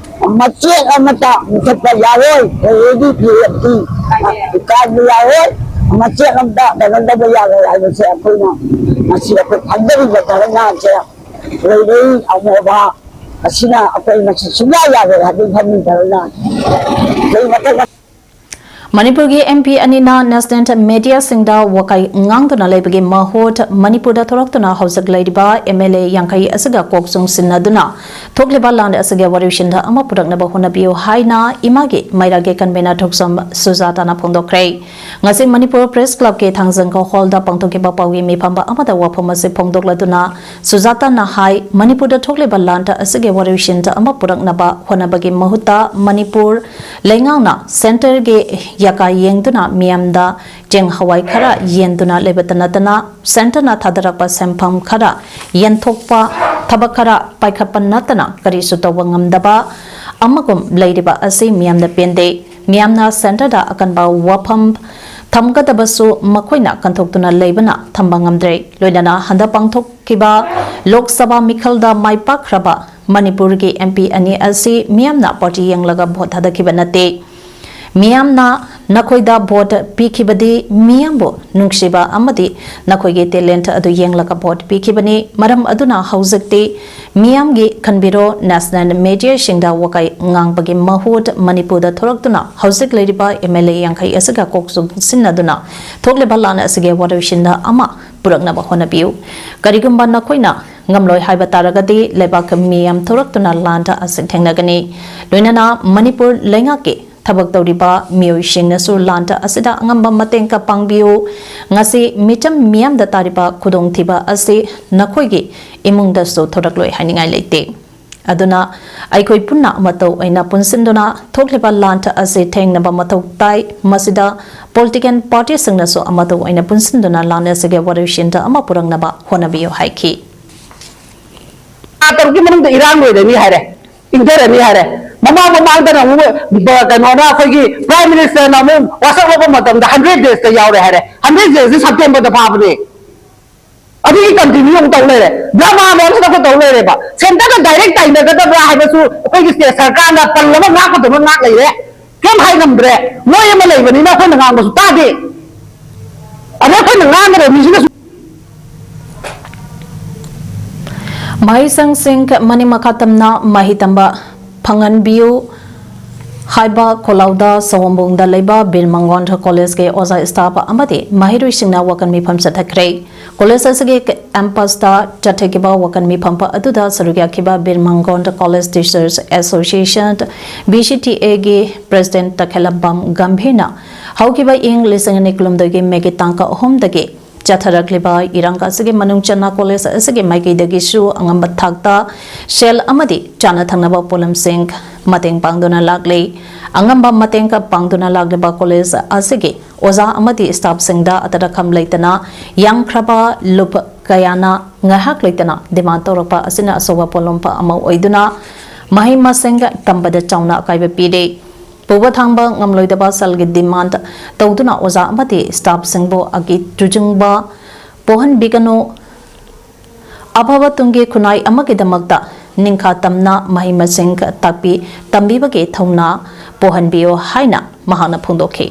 ꯃꯆꯦꯠ ꯑꯃꯠꯇ ꯃꯨꯊꯠꯄ ꯌꯥꯔꯣꯏ꯫ ꯑꯦ ꯑꯦ ꯗꯤ ꯄꯤ ꯑꯦꯐ ꯇꯤ ꯀꯥꯏꯕ ꯌꯥꯔꯣꯏ꯫ ꯃꯆꯦꯠ ꯑꯃꯠꯇ ꯀꯩꯅꯣ ꯇꯧꯕ ꯌꯥꯔꯣꯏ ꯍꯥꯏꯕꯁꯦ ꯑꯩꯈꯣꯏꯅ ꯉꯁꯤ ꯑꯩꯈꯣꯏ ꯐꯝꯖꯔꯤꯕ ꯙꯔꯅꯥꯁꯦ ꯂꯩꯔꯩ ꯑꯃꯣꯕ ꯑꯁꯤꯅ ꯑꯩꯈꯣꯏ ꯃꯁꯤ ꯁꯨꯡꯌꯥ ꯌꯥꯔꯣꯏ ꯍꯥꯏꯕꯒꯤ ꯐꯝꯃꯤ ꯙꯔꯅꯥ꯫ ꯑꯩ ꯃꯊꯪ ꯃꯅꯤꯄꯨꯔꯒꯤ ꯑꯦꯝ ꯄꯤ ꯑꯅꯤꯅ ꯅꯦꯁꯅꯦꯜ ꯃꯦꯗꯤꯌꯥꯁꯤꯡꯗ ꯋꯥꯀꯩ ꯉꯥꯡꯗꯨꯅ ꯂꯩꯕꯒꯤ ꯃꯍꯨꯠ ꯃꯅꯤꯄꯨꯔꯗ ꯊꯣꯔꯛꯇꯨꯅ ꯍꯧꯖꯤꯛ ꯂꯩꯔꯤꯕ ꯑꯦꯝ ꯑꯦꯜ ꯑꯦ ꯌꯥꯡꯈꯩ ꯑꯁꯤꯒ ꯀꯣꯛ ꯆꯨꯡꯁꯤꯟꯅꯗꯨꯅ ꯊꯣꯛꯂꯤꯕ ꯂꯥꯟ ꯑꯁꯤꯒꯤ ꯋꯥꯔꯤꯁꯤꯟꯗ ꯑꯃ ꯄꯨꯔꯛꯅꯕ ꯍꯣꯠꯅꯕꯤꯌꯨ ꯍꯥꯏꯅ ꯏꯃꯥꯒꯤ ꯃꯩꯔꯥꯒꯤ ꯀꯟꯚꯦꯅꯔ ꯊꯣꯛꯆꯣꯝ ꯁꯨꯖꯥꯇꯥꯅ ꯐꯣꯡꯗꯣꯛꯈ꯭ꯔꯦ꯫ ꯉꯁꯤ ꯃꯅꯤꯄꯨꯔ ꯄ꯭ꯔꯦꯁ ꯀ꯭ꯂꯕꯀꯤ ꯊꯥꯡꯖꯪꯈꯣ ꯍꯣꯜꯗ ꯄꯥꯡꯊꯣꯛꯈꯤꯕ ꯄꯥꯎꯒꯤ ꯃꯤꯐꯝ ꯑꯃꯗ ꯋꯥꯐꯝ ꯑꯁꯤ ꯐꯣꯡꯗꯣꯛꯂꯗꯨꯅ ꯁꯨꯖꯥꯇꯥꯅ ꯍꯥꯏ, ꯃꯅꯤꯄꯨꯔꯗ ꯊꯣꯛꯂꯤꯕ ꯂꯥꯟ ꯑꯁꯤꯒꯤ ꯋꯥꯔꯤꯁꯤꯟꯗ ꯑꯃ ꯄꯨꯔꯛꯅꯕ ꯍꯣꯠꯅꯕꯒꯤ ꯃꯍꯨꯠꯇ ꯃꯅꯤꯄꯨꯔ ꯂꯩꯉꯥꯛꯅ ꯁꯦꯟꯇꯔꯒꯤ ꯌꯥꯀꯥ ꯌꯦꯡꯗꯨꯅ ꯃꯤꯌꯥꯝꯗ ꯆꯦꯡ ꯍꯋꯥꯏ ꯈꯔ ꯌꯦꯟꯗꯨꯅ ꯂꯩꯕꯇ ꯅꯠꯇꯅ ꯁꯦꯟꯇꯔꯅ ꯊꯥꯗꯔꯛꯄ ꯁꯦꯟꯐꯝ ꯈꯔ ꯌꯦꯟꯊꯣꯛꯄ, ꯊꯕꯛ ꯈꯔ ꯄꯥꯏꯈꯠꯄ ꯅꯠꯇꯅ ꯀꯔꯤꯁꯨ ꯇꯧꯕ ꯉꯝꯗꯕ ꯑꯃꯒꯨꯝ ꯂꯩꯔꯤꯕ ꯑꯁꯤ ꯃꯤꯌꯥꯝꯅ ꯄꯦꯟꯗꯦ꯫ ꯃꯤꯌꯥꯝꯅ ꯁꯦꯟꯇꯔꯗ ꯑꯀꯟꯕ ꯋꯥꯐꯝ ꯊꯝꯒꯗꯕꯁꯨ ꯃꯈꯣꯏꯅ ꯀꯟꯊꯣꯛꯇꯨꯅ ꯂꯩꯕꯅ ꯊꯝꯕ ꯉꯝꯗ꯭ꯔꯦ꯫ ꯂꯣꯏꯅꯅ ꯍꯟꯗꯛ ꯄꯥꯡꯊꯣꯛꯈꯤꯕ ꯂꯣꯛ ꯁꯚꯥ ꯃꯤꯈꯜꯗ ꯃꯥꯏ ꯄꯥꯛꯈ꯭ꯔꯕ ꯃꯅꯤꯄꯨꯔꯒꯤ M P ꯑꯅꯤ ꯑꯁꯤ ꯃꯤꯌꯥꯝꯅ party ꯌꯦꯡꯂꯒ vote ꯊꯥꯗꯈꯤꯕ ꯅꯠꯇꯦ꯫ ꯃꯤꯌꯥꯝꯅ ꯅꯈꯣꯏꯗ vote ꯄꯤꯈꯤꯕꯗꯤ ꯃꯤꯌꯥꯝꯕꯨ ꯅꯨꯡꯁꯤꯕ ꯑꯃꯗꯤ ꯅꯈꯣꯏꯒꯤ talent ꯑꯗꯨ ꯌꯦꯡꯂꯒ vote ꯄꯤꯈꯤꯕꯅꯤ꯫ ꯃꯔꯝ ꯑꯗꯨꯅ ꯍꯧꯖꯤꯛꯇꯤ ꯃꯤꯌꯥꯝꯒꯤ ꯈꯟꯕꯤꯔꯣ, national mediaꯁꯤꯡꯗ ꯋꯥꯀꯩ ꯉꯥꯡꯕꯒꯤ ꯃꯍꯨꯠ ꯃꯅꯤꯄꯨꯔꯗ ꯊꯣꯔꯛꯇꯨꯅ ꯍꯧꯖꯤꯛ ꯂꯩꯔꯤꯕ M L A ꯌꯥꯡꯈꯩ ꯑꯁꯤꯒ ꯀꯣꯛ ꯆꯨꯡꯁꯤꯟꯅꯗꯨꯅ ꯊꯣꯛꯂꯤꯕ ꯂꯥꯟ ꯑꯁꯤꯒꯤ ꯋꯥꯔꯣꯏꯁꯤꯟꯗ ꯑꯃ ꯄꯨꯔꯛꯅꯕ ꯍꯣꯠꯅꯕꯤꯌꯨ꯫ ꯀꯔꯤꯒꯨꯝꯕ ꯅꯈꯣꯏꯅ ꯉꯝꯂꯣꯏ ꯍꯥꯏꯕ ꯇꯥꯔꯒꯗꯤ ꯂꯩꯕꯥꯛ ꯃꯤꯌꯥꯝ ꯊꯣꯔꯛꯇꯨꯅ ꯂꯥꯟꯗ ꯑꯁꯤ ꯊꯦꯡꯅꯒꯅꯤ꯫ ꯂꯣꯏꯅꯅ ꯃꯅꯤꯄꯨꯔ ꯂꯩꯉꯥꯛꯀꯤ ꯊꯕꯛ ꯇꯧꯔꯤꯕ ꯃꯤꯑꯣꯏꯁꯤꯡꯅꯁꯨ ꯂꯥꯟꯗ ꯑꯁꯤꯗ ꯑꯉꯝꯕ ꯃꯇꯦꯡ ꯀ ꯄꯥꯡꯕꯤꯌꯨ꯫ ꯉꯁꯤ ꯃꯤꯆꯝ ꯃꯤꯌꯥꯝꯗ ꯇꯥꯔꯤꯕ ꯈꯨꯗꯣꯡꯊꯤꯕ ꯑꯁꯤ ꯅꯈꯣꯏꯒꯤ ꯏꯃꯨꯡꯗꯁꯨ ꯊꯣꯔꯛꯂꯣꯏ ꯍꯥꯏꯅꯤꯡꯉꯥꯏ ꯂꯩꯇꯦ꯫ ꯑꯗꯨꯅ ꯑꯩꯈꯣꯏ ꯄꯨꯟꯅ ꯃꯇꯧ ꯑꯣꯏꯅ ꯄꯨꯟꯁꯤꯟꯗꯨꯅ ꯊꯣꯛꯂꯤꯕ ꯂꯥꯟ ꯑꯁꯤ ꯊꯦꯡꯅꯕ ꯃꯊꯧ ꯇꯥꯏ꯫ ꯃꯁꯤꯗ political partyꯁꯤꯡꯅꯁꯨ ꯑꯃꯇꯧ ꯑꯣꯏꯅ ꯄꯨꯟꯁꯤꯟꯗꯨꯅ ꯂꯥꯟ ꯑꯁꯤꯒꯤ ꯋꯥꯔꯣꯏꯁꯤꯟꯗ ꯑꯃ ꯄꯨꯔꯛꯅꯕ ꯍꯣꯠꯅꯕꯤꯌꯨ ꯍꯥꯏꯈꯤ꯫ ꯊꯥ ꯇꯔꯨꯛꯀꯤ ꯃꯅꯨꯡꯗ ꯏꯔꯥꯡ ꯂꯣꯏꯔꯅꯤ ꯍꯥꯏꯔꯦ, ꯏꯪꯊꯔꯅꯤ ꯍꯥꯏꯔꯦ꯫ ꯃꯃꯥꯡ ꯃꯃꯥꯡꯗꯅ ꯑꯃꯨꯛ ꯕ-, ꯀꯩꯅꯣꯅ, ꯑꯩꯈꯣꯏꯒꯤ Prime Ministerꯅ ꯑꯃꯨꯛ ꯋꯥꯁꯛ ꯂꯧꯕ ꯃꯇꯝꯗ hundred daysꯇ ꯌꯥꯎꯔꯦ ꯍꯥꯏꯔꯦ꯫ Hundred daysꯁꯤ Septemberꯗ ꯐꯥꯕꯅꯦ꯫ ꯑꯗꯨꯒꯤ continue ꯑꯃꯨꯛ ꯇꯧ ꯂꯩꯔꯦ꯫ ꯗ꯭ꯔꯃꯥ ꯃꯌꯥꯝꯁꯤꯗ ꯑꯩꯈꯣꯏ ꯇꯧ ꯂꯩꯔꯦꯕ꯫ Centreꯒ direct ꯇꯥꯏꯅꯒꯗꯕ꯭ꯔꯥ ꯍꯥꯏꯕꯁꯨ ꯑꯩꯈꯣꯏꯒꯤ state ꯁꯔꯀꯥꯔꯅ ꯄꯜꯂꯕ ꯉꯥꯛꯄꯗꯧꯅ ꯉꯥꯛ ꯂꯩꯔꯦ꯫ ꯀꯩꯝ ꯍꯥꯏ ꯉꯝꯗ꯭ꯔꯦ꯫ ꯃꯣꯏ ꯑꯃ ꯂꯩꯕꯅꯤꯅ ꯑꯩꯈꯣꯏꯅ ꯉꯥꯡꯕꯁꯨ ꯇꯥꯗꯦ꯫ ꯑꯗ ꯑꯩꯈꯣꯏꯅ ꯉꯥꯡꯒꯗꯕ ꯃꯤꯁꯤꯅꯁꯨ ꯃꯍꯩꯁꯪꯁꯤꯡ ꯃꯅꯤꯡ ꯃꯈꯥ ꯇꯝꯅ ꯃꯍꯩ ꯇꯝꯕ ꯐꯪꯍꯟꯕꯤꯌꯨ ꯍꯥꯏꯕ ꯈꯣꯜꯂꯥꯎꯗ ꯁꯑꯣꯝꯕꯨꯡꯗ ꯂꯩꯕ ꯕꯤꯔ ꯃꯪꯒꯣꯟ ꯀꯣꯂꯦꯖꯀꯤ ꯑꯣꯖꯥ, staff ꯑꯃꯗꯤ ꯃꯍꯩꯔꯣꯏꯁꯤꯡꯅ ꯋꯥꯀꯟ ꯃꯤꯐꯝ ꯆꯠꯊꯈ꯭ꯔꯦ꯫ ꯀꯣꯂꯦꯖ ꯑꯁꯤꯒꯤ campusꯇ ꯆꯠꯊꯈꯤꯕ ꯋꯥꯀꯟ ꯃꯤꯐꯝ ꯑꯗꯨꯗ ꯁꯔꯨꯛ ꯌꯥꯈꯤꯕ ꯕꯤꯔ ꯃꯪꯒꯣꯟ College Teachers Association, B C T Aꯒꯤ President ꯇꯈꯦꯂꯝꯕꯝ ꯒꯝꯚꯤꯔꯅ ꯍꯧꯈꯤꯕ ꯏꯪ ꯂꯤꯁꯤꯡ ꯑꯅꯤ ꯀꯨꯟꯍꯨꯝꯗꯣꯏꯒꯤ ꯃꯦꯒꯤ ꯇꯥꯡ ꯑꯍꯨꯝꯗꯒꯤ ꯆꯠꯊꯔꯛꯂꯤꯕ ꯏꯔꯥꯡ ꯑꯁꯤꯒꯤ ꯃꯅꯨꯡ ꯆꯟꯅ ꯀꯣꯂꯦꯖ ꯑꯁꯤꯒꯤ ꯃꯥꯏꯀꯩꯗꯒꯤꯁꯨ ꯑꯉꯝꯕ ꯊꯥꯛꯇ ꯁꯦꯜ ꯑꯃꯗꯤ ꯆꯥꯅ ꯊꯛꯅꯕ ꯄꯣꯠꯂꯝꯁꯤꯡ ꯃꯇꯦꯡ ꯄꯥꯡꯗꯨꯅ ꯂꯥꯛꯂꯤ꯫ ꯑꯉꯝꯕ ꯃꯇꯦꯡ ꯄꯥꯡꯗꯨꯅ ꯂꯥꯛꯂꯤꯕ ꯀꯣꯂꯦꯖ ꯑꯁꯤꯒꯤ ꯑꯣꯖꯥ ꯑꯃꯗꯤ staffꯁꯤꯡꯗ ꯑꯇꯠ ꯑꯈꯝ ꯂꯩꯇꯅ ꯌꯥꯝꯈ꯭ꯔꯕ ꯂꯨꯞ ꯀꯌꯥꯅ ꯉꯥꯏꯍꯥꯛ ꯂꯩꯇꯅ demand ꯇꯧꯔꯛꯄ ꯑꯁꯤꯅ ꯑꯆꯧꯕ ꯄꯣꯠꯂꯨꯝ ꯑꯃ ꯑꯣꯏꯗꯨꯅ ꯃꯍꯩ ꯃꯁꯤꯡ ꯇꯝꯕꯗ ꯆꯥꯎꯅ ꯑꯀꯥꯏꯕ ꯄꯤꯔꯤ꯫ ꯄꯨꯕ ꯊꯥꯡꯕ ꯉꯝꯂꯣꯏꯗꯕ ꯁꯦꯜꯒꯤ demand ꯇꯧꯗꯨꯅ ꯑꯣꯖꯥ ꯑꯃꯗꯤ staffꯁꯤꯡꯕꯨ ꯑꯀꯤ ꯇꯨꯖꯨꯡꯕ ꯄꯣꯛꯍꯟꯕꯤꯒꯅꯨ꯫ ꯑꯐꯕ ꯇꯨꯡꯒꯤ ꯈꯨꯟꯅꯥꯏ ꯑꯃꯒꯤꯗꯃꯛꯇ ꯅꯤꯡꯈꯥ ꯇꯝꯅ ꯃꯍꯩ ꯃꯁꯤꯡ ꯇꯥꯛꯄꯤ ꯇꯝꯕꯤꯕꯒꯤ ꯊꯧꯅꯥ ꯄꯣꯛꯍꯟꯕꯤꯌꯨ ꯍꯥꯏꯅ ꯃꯍꯥꯛꯅ ꯐꯣꯡꯗꯣꯛꯈꯤ꯫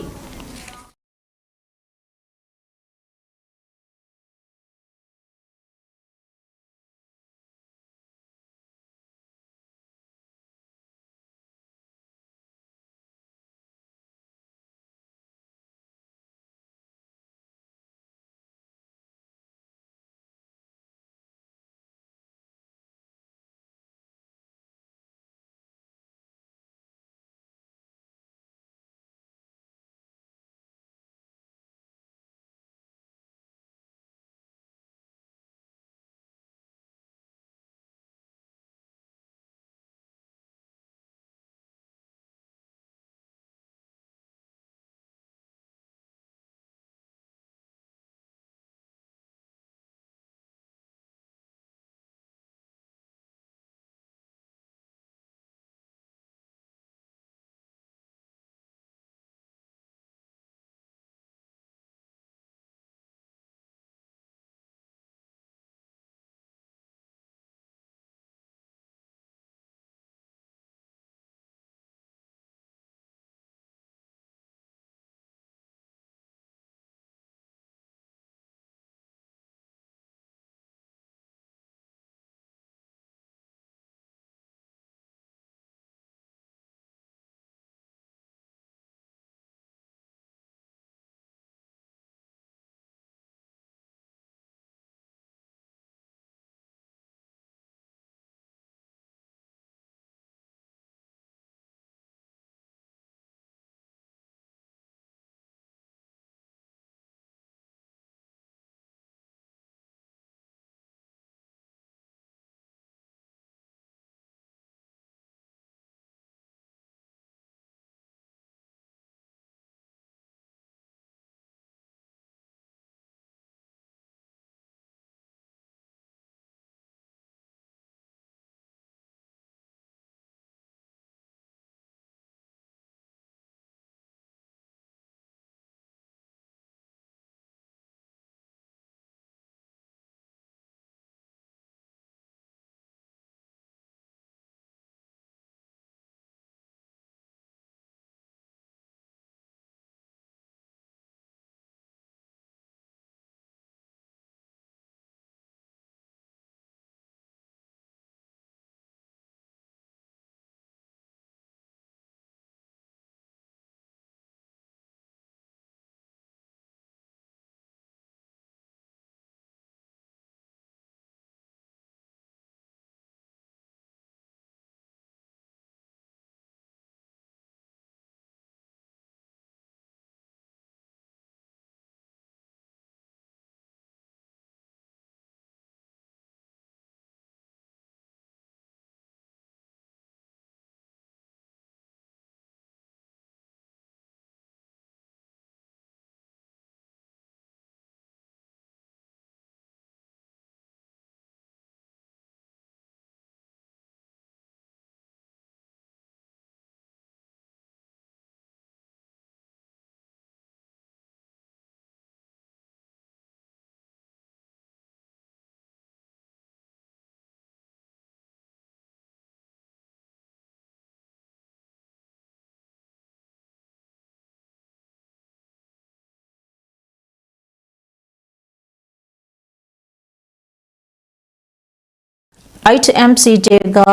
ꯑꯩꯆ ꯑꯦꯝ ꯁꯤ ꯖꯦꯒ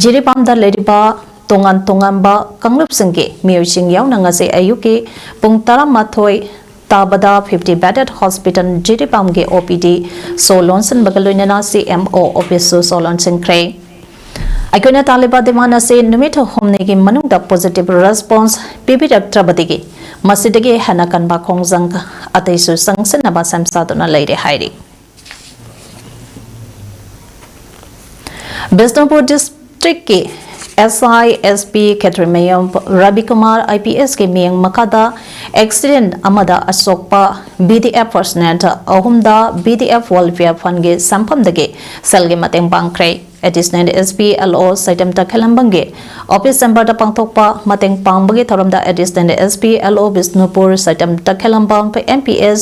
ꯖꯤꯔꯤꯕꯥꯝꯗ ꯂꯩꯔꯤꯕ ꯇꯣꯉꯥꯟ ꯇꯣꯉꯥꯟꯕ ꯀꯥꯡꯂꯨꯞꯁꯤꯡꯒꯤ ꯃꯤꯑꯣꯏꯁꯤꯡ ꯌꯥꯎꯅ ꯉꯁꯤ ꯑꯌꯨꯛꯀꯤ ꯄꯨꯡ ꯇꯔꯥꯃꯥꯊꯣꯏ ꯇꯥꯕꯗ fifty bedded hospital ꯖꯤꯔꯤꯕꯥꯝꯒꯤ O P D ꯁꯣ ꯂꯣꯟꯁꯤꯟꯕꯒ ꯂꯣꯏꯅꯅ C M O office ꯁꯨ ꯁꯣ ꯂꯣꯟꯁꯤꯟꯈ꯭ꯔꯦ꯫ ꯑꯩꯈꯣꯏꯅ ꯇꯥꯜꯂꯤꯕ demand ꯑꯁꯤ ꯅꯨꯃꯤꯠ ꯍꯨꯝꯅꯤꯒꯤ ꯃꯅꯨꯡꯗ positive response ꯄꯤꯕꯤꯔꯛꯇ꯭ꯔꯕꯗꯒꯤ ꯃꯁꯤꯗꯒꯤ ꯍꯦꯟꯅ ꯀꯟꯕ ꯈꯣꯡꯖꯪ ꯑꯇꯩꯁꯨ ꯆꯪꯁꯤꯟꯅꯕ ꯁꯦꯝ ꯁꯥꯗꯨꯅ ꯂꯩꯔꯦ ꯍꯥꯏꯔꯤ꯫ ꯕꯤꯁꯅꯨꯄꯨꯔ district ꯀꯤ S I S P Khetrimayum ꯔꯕꯤꯀꯨꯃꯥꯔ I P S ꯀꯤ ꯃꯤꯠꯌꯦꯡ ꯃꯈꯥꯗ accident ꯑꯃꯗ ꯑꯁꯣꯛꯄ B D F personnel ꯑꯍꯨꯝꯗ B D F Welfare Fund ꯒꯤ ꯁꯦꯟꯐꯝꯗꯒꯤ ꯁꯦꯜꯒꯤ ꯃꯇꯦꯡ ꯄꯥꯡꯈ꯭ꯔꯦ꯫ Additional S P L O ꯁꯩꯇꯝ ꯇꯈꯦꯂꯝꯕꯝꯒꯤ office chamber ꯗ ꯄꯥꯡꯊꯣꯛꯄ ꯃꯇꯦꯡ ꯄꯥꯡꯕꯒꯤ ꯊꯧꯔꯝꯗ Additional S P L O Bishnupur, ꯁꯩꯇꯝ ꯇꯈꯦꯂꯝꯕꯝ, M P S,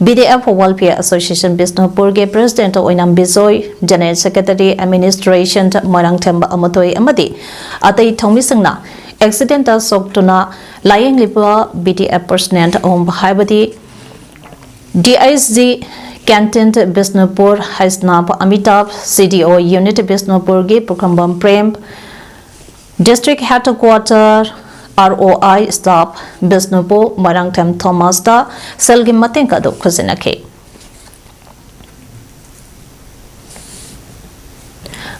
B D F Welfare Association ꯕꯤꯁꯅꯨꯄꯨꯔꯒꯤ president ꯑꯣꯏꯅꯥꯝ Bijoy, general secretary, administration Moirangthem ꯑꯃꯨꯊꯣꯏ ꯑꯃꯗꯤ ꯑꯇꯩ ꯊꯧꯃꯤꯁꯤꯡꯅ accident ꯇ ꯁꯣꯛꯇꯨꯅ ꯂꯥꯌꯦꯡꯂꯤꯕ B D F personnel ꯑꯍꯨꯝ ꯍꯥꯏꯕꯗꯤ D I G canteen Bishnupur Heisnam Amitabh, C D O unit ꯕꯤꯁꯅꯨꯄꯨꯔꯒꯤ Pukhrambam Prem, district headquarter R O I staff Bishnupur Moirangthem ꯊꯣꯃꯥꯁꯇ ꯁꯦꯜꯒꯤ ꯃꯇꯦꯡ ꯑꯗꯨ ꯈꯨꯠꯁꯤꯟꯅꯈꯤ꯫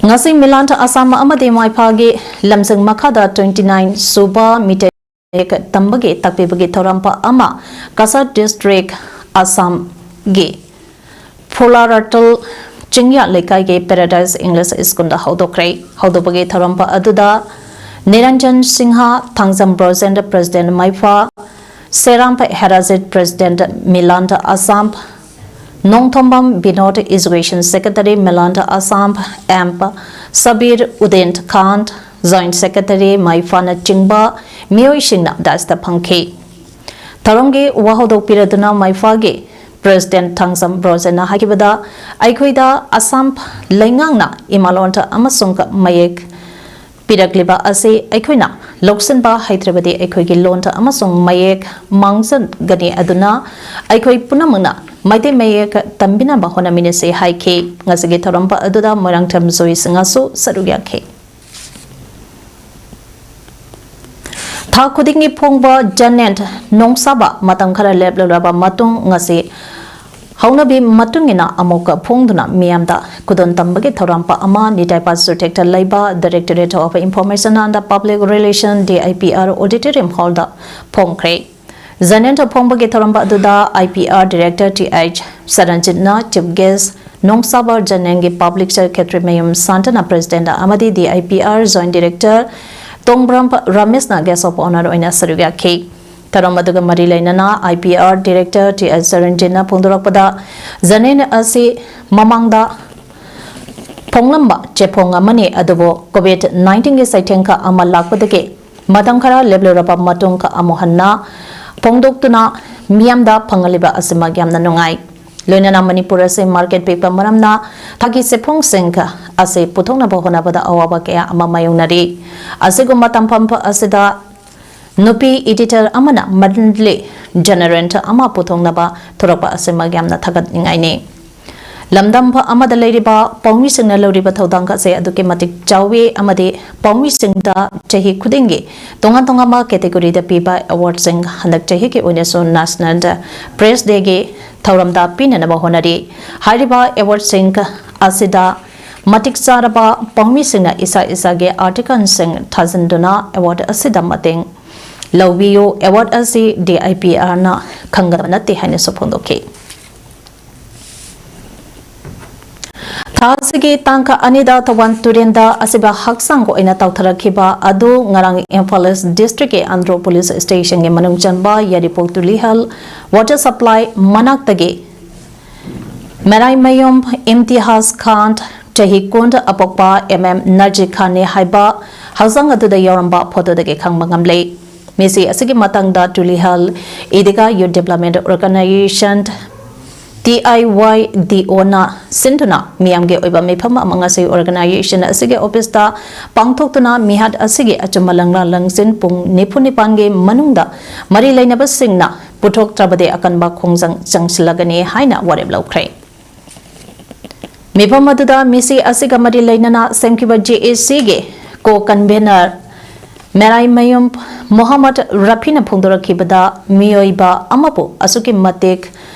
ꯉꯁꯤ Milan Assam ꯑꯃꯗꯤ ꯃꯥꯏꯐꯥꯒꯤ ꯂꯝꯖꯤꯡ ꯃꯈꯥꯗ twenty nine ꯁꯨꯕ ꯃꯤꯇꯩ ꯃꯌꯦꯛ ꯇꯝꯕꯒꯤ ꯇꯥꯛꯄꯤꯕꯒꯤ ꯊꯧꯔꯝ ꯑꯃ ꯀꯁꯥꯔ district ꯑꯁꯥꯝꯒꯤ ꯐꯨꯂꯥꯔꯥꯇꯜ ꯆꯤꯡꯌꯥ ꯂꯩꯀꯥꯏꯒꯤ Paradise English School ꯗ ꯍꯧꯗꯣꯛꯈ꯭ꯔꯦ꯫ ꯍꯧꯗꯣꯛꯄꯒꯤ ꯊꯧꯔꯝ ꯑꯗꯨꯗ ꯅꯤꯔꯟꯖꯟ ꯁꯤꯡꯍ, ꯊꯥꯡꯖꯝ ꯕ꯭ꯔꯣꯖꯦꯟ president ꯃꯥꯏꯐꯥ, Seram Herajit president Milan Assam, Nongthombam Binod education secretary Milan Assam, M Sabir Uddin Khan, joint secretary ꯃꯥꯏꯐꯥꯅꯆꯤꯡꯕ ꯃꯤꯑꯣꯏꯁꯤꯡꯅ dais ꯇ ꯐꯝꯈꯤ꯫ ꯊꯧꯔꯝꯒꯤ ꯋꯥꯍꯧꯗꯣꯛ ꯄꯤꯔꯗꯨꯅ ꯃꯥꯏꯐꯥꯒꯤ president ꯊꯥꯡꯖꯝ ꯕ꯭ꯔꯣꯖꯦꯟꯅ ꯍꯥꯏꯈꯤꯕꯗ, ꯑꯩꯈꯣꯏꯗ ꯑꯁꯥꯝ ꯂꯩꯉꯥꯛꯅ ꯏꯃꯥꯂꯣꯟꯗ ꯑꯃꯁꯨꯡ ꯃꯌꯦꯛ ꯄꯤꯔꯛꯂꯤꯕ ꯑꯁꯤ ꯑꯩꯈꯣꯏꯅ ꯂꯧꯁꯤꯟꯕ ꯍꯩꯇ꯭ꯔꯕꯗꯤ ꯑꯩꯈꯣꯏꯒꯤ ꯂꯣꯟꯗ ꯑꯃꯁꯨꯡ ꯃꯌꯦꯛ ꯃꯥꯡꯖꯒꯅꯤ꯫ ꯑꯗꯨꯅ ꯑꯩꯈꯣꯏ ꯄꯨꯝꯅꯃꯛꯅ ꯃꯩꯇꯩ ꯃꯌꯦꯛ ꯇꯝꯕꯤꯅꯕ ꯍꯣꯠꯅꯃꯤꯟꯅꯁꯤ ꯍꯥꯏꯈꯤ꯫ ꯉꯁꯤꯒꯤ ꯊꯧꯔꯝ ꯑꯗꯨꯗ ꯃꯣꯏꯔꯥꯡꯊꯦꯝ ꯖꯣꯏ ꯁꯤꯡꯍꯁꯨ ꯁꯔꯨꯛ ꯌꯥꯈꯤ꯫ ꯊꯥ ꯈꯨꯗꯤꯡꯒꯤ ꯐꯣꯡꯕ ꯖꯅꯦꯟ ꯅꯣꯡꯁꯥꯕ ꯃꯇꯝ ꯈꯔ ꯂꯦꯞꯂꯨꯔꯕ ꯃꯇꯨꯡ ꯉꯁꯤ ꯍꯧꯅꯕꯤ ꯃꯇꯨꯡ ꯏꯟꯅ ꯑꯃꯨꯛꯀ ꯐꯣꯡꯗꯨꯅ ꯃꯤꯌꯥꯝꯗ ꯈꯨꯗꯣꯜ ꯇꯝꯕꯒꯤ ꯊꯧꯔꯝ ꯑꯃ ꯅꯤꯇꯥꯏ ꯄꯥꯁꯨꯊꯦꯛꯇ ꯂꯩꯕ Directorate of Information and Public Relation, D I P R Auditorium Hall ꯗ ꯐꯣꯡꯈ꯭ꯔꯦ꯫ ꯖꯅꯦꯟ ꯐꯣꯡꯕꯒꯤ ꯊꯧꯔꯝ ꯑꯗꯨꯗ I P R Director T H ꯁꯔꯟꯖꯤꯠꯅ Chief Guest, ꯅꯣꯡꯁꯥꯕ ꯖꯅꯦꯟꯒꯤ Publisher Khetrimayum ꯁꯥꯟꯇꯅ President ꯑꯃꯗꯤ D I P R Joint Director Tongbram ꯔꯥꯃꯦꯁꯅ Guest of Honour ꯑꯣꯏꯅ ꯁꯔꯨꯛ ꯌꯥꯈꯤ꯫ ꯊꯧꯔꯝ ꯑꯗꯨꯒ ꯃꯔꯤ ꯂꯩꯅꯅ I P R Director T H ꯁꯔꯟꯖꯤꯠꯅ ꯐꯣꯡꯗꯣꯔꯛꯄꯗ, ꯖꯅꯦꯟ ꯑꯁꯤ ꯃꯃꯥꯡꯗ ꯐꯣꯡꯂꯝꯕ ꯆꯦꯐꯣꯡ ꯑꯃꯅꯤ, ꯑꯗꯨꯕꯨ COVID nineteen ꯒꯤ ꯆꯩꯊꯦꯡ ꯈꯔ ꯑꯃ ꯂꯥꯛꯄꯗꯒꯤ ꯃꯇꯝ ꯈꯔ ꯂꯦꯞꯂꯨꯔꯕ ꯃꯇꯨꯡ ꯑꯃꯨꯛ ꯍꯟꯅ ꯐꯣꯡꯗꯣꯛꯇꯨꯅ ꯃꯤꯌꯥꯝꯗ ꯐꯪꯍꯜꯂꯤꯕ ꯑꯁꯤꯃꯛ ꯌꯥꯝꯅ ꯅꯨꯡꯉꯥꯏ꯫ ꯂꯣꯏꯅꯅ ꯃꯅꯤꯄꯨꯔ ꯑꯁꯤ market ꯄꯤꯛꯄ ꯃꯔꯝꯅ ꯊꯥꯒꯤ ꯆꯦꯐꯣꯡꯁꯤꯡ ꯑꯁꯤ ꯄꯨꯊꯣꯛꯅꯕ ꯍꯣꯠꯅꯕꯗ ꯑꯋꯥꯕ ꯀꯌꯥ ꯑꯃ ꯃꯥꯌꯣꯛꯅꯔꯤ꯫ ꯑꯁꯤꯒꯨꯝꯕ ꯇꯝꯐꯝ ꯑꯁꯤꯗ ꯅꯨꯄꯤ editor ꯑꯃꯅ monthly journal ꯑꯃ ꯄꯨꯊꯣꯛꯅꯕ ꯊꯣꯔꯛꯄ ꯑꯁꯤꯃꯛ ꯌꯥꯝꯅ ꯊꯥꯒꯠꯅꯤꯡꯉꯥꯏꯅꯤ꯫ ꯂꯝꯗꯝ ꯑꯃꯗ ꯂꯩꯔꯤꯕ ꯄꯥꯎꯃꯤꯁꯤꯡꯅ ꯂꯧꯔꯤꯕ ꯊꯧꯗꯥꯡ ꯑꯁꯤ ꯑꯗꯨꯛꯀꯤ ꯃꯇꯤꯛ ꯆꯥꯎꯏ ꯑꯃꯗꯤ ꯄꯥꯎꯃꯤꯁꯤꯡꯗ ꯆꯍꯤ ꯈꯨꯗꯤꯡꯒꯤ ꯇꯣꯉꯥꯟ ꯇꯣꯉꯥꯟꯕ category ꯗ ꯄꯤꯕ award ꯁꯤꯡ ꯍꯟꯗꯛ ꯆꯍꯤꯒꯤ ꯑꯣꯏꯅꯁꯨ National Press Day ꯒꯤ ꯊꯧꯔꯝꯗ ꯄꯤꯅꯅꯕ ꯍꯣꯠꯅꯔꯤ꯫ ꯍꯥꯏꯔꯤꯕ award ꯁꯤꯡ ꯑꯁꯤꯗ ꯃꯇꯤꯛ ꯆꯥꯔꯕ ꯄꯥꯎꯃꯤꯁꯤꯡꯅ ꯏꯁꯥ ꯏꯁꯥꯒꯤ article ꯁꯤꯡ ꯊꯥꯖꯤꯟꯗꯨꯅ award ꯑꯁꯤꯗ ꯃꯇꯦꯡ ꯂꯧꯕꯤꯌꯨ꯫ Award ꯑꯁꯤ D I P R ꯅ ꯈꯪꯒꯗꯕ ꯅꯠꯇꯦ ꯍꯥꯏꯅꯁꯨ ꯐꯣꯡꯗꯣꯛꯈꯤ꯫ ꯊꯥ ꯑꯁꯤꯒꯤ ꯇꯥꯡ ꯑꯅꯤꯗ ꯊꯧꯕꯥꯜ ꯇꯨꯔꯦꯟꯗ ꯑꯁꯤꯕ ꯍꯛꯆꯥꯡꯒꯤ ꯑꯣꯏꯅ ꯇꯥꯎꯊꯔꯛꯈꯤꯕ ꯑꯗꯨ ꯉꯔꯥꯡ ꯏꯝꯐꯥꯜ East District ꯀꯤ ꯑꯟꯗ꯭ꯔꯣ Police Station ꯒꯤ ꯃꯅꯨꯡ ꯆꯟꯕ ꯌꯥꯏꯔꯤꯄꯣꯛ ꯇꯨꯂꯤꯍꯜ Water Supply ꯃꯅꯥꯛꯇꯒꯤ ꯃꯔꯥꯏꯃꯌꯨꯝ ꯏꯝꯇꯤꯍꯥꯖ ꯈꯥꯟ, ꯆꯍꯤ ꯀꯨꯟ ꯑꯄꯣꯛꯄ, M M ꯅꯖꯤꯔ ꯈꯥꯟꯅꯤ ꯍꯥꯏꯕ ꯍꯛꯆꯥꯡ ꯑꯗꯨꯗ ꯌꯥꯎꯔꯝꯕ photo ꯗꯒꯤ ꯈꯪꯕ ꯉꯝꯂꯦ꯫ ꯃꯤꯁꯤ ꯑꯁꯤꯒꯤ ꯃꯇꯥꯡꯗ Tulihal ꯏꯗꯤꯒꯥ Youth Development Organization, T I Y D O ꯅ ꯁꯤꯟꯗꯨꯅ ꯃꯤꯌꯥꯝꯒꯤ ꯑꯣꯏꯕ ꯃꯤꯐꯝ ꯑꯃ ꯉꯁꯤ organization ꯑꯁꯤꯒꯤ office ꯇ ꯄꯥꯡꯊꯣꯛꯇꯨꯅ ꯃꯤꯍꯥꯠ ꯑꯁꯤꯒꯤ ꯑꯆꯨꯝꯕ ꯂꯪꯂꯥ ꯂꯪꯁꯤꯟ ꯄꯨꯡ ꯅꯤꯐꯨ ꯅꯤꯄꯥꯟꯒꯤ ꯃꯅꯨꯡꯗ ꯃꯔꯤ ꯂꯩꯅꯕꯁꯤꯡꯅ ꯄꯨꯊꯣꯛꯇ꯭ꯔꯕꯗꯤ ꯑꯀꯟꯕ ꯈꯣꯡꯖꯪ ꯆꯪꯁꯤꯜꯂꯒꯅꯤ ꯍꯥꯏꯅ ꯋꯥꯔꯦꯞ ꯂꯧꯈ꯭ꯔꯦ꯫ ꯃꯤꯐꯝ ꯑꯗꯨꯗ ꯃꯤꯁꯤ ꯑꯁꯤꯒ ꯃꯔꯤ ꯂꯩꯅꯅ ꯁꯦꯝꯈꯤꯕ ꯖꯦ ꯑꯦ ꯁꯤꯒꯤ ꯀꯣ ꯀꯟꯚꯦꯅꯔ ꯃꯦꯔꯥꯏꯃꯌꯨꯝ ꯃꯣꯍꯝꯃꯗ ꯔꯐꯤꯅ ꯐꯣꯡꯗꯣꯔꯛꯈꯤꯕꯗ, ꯃꯤꯑꯣꯏꯕ ꯑꯃꯕꯨ ꯑꯁꯨꯛꯀꯤ ꯃꯇꯤꯛ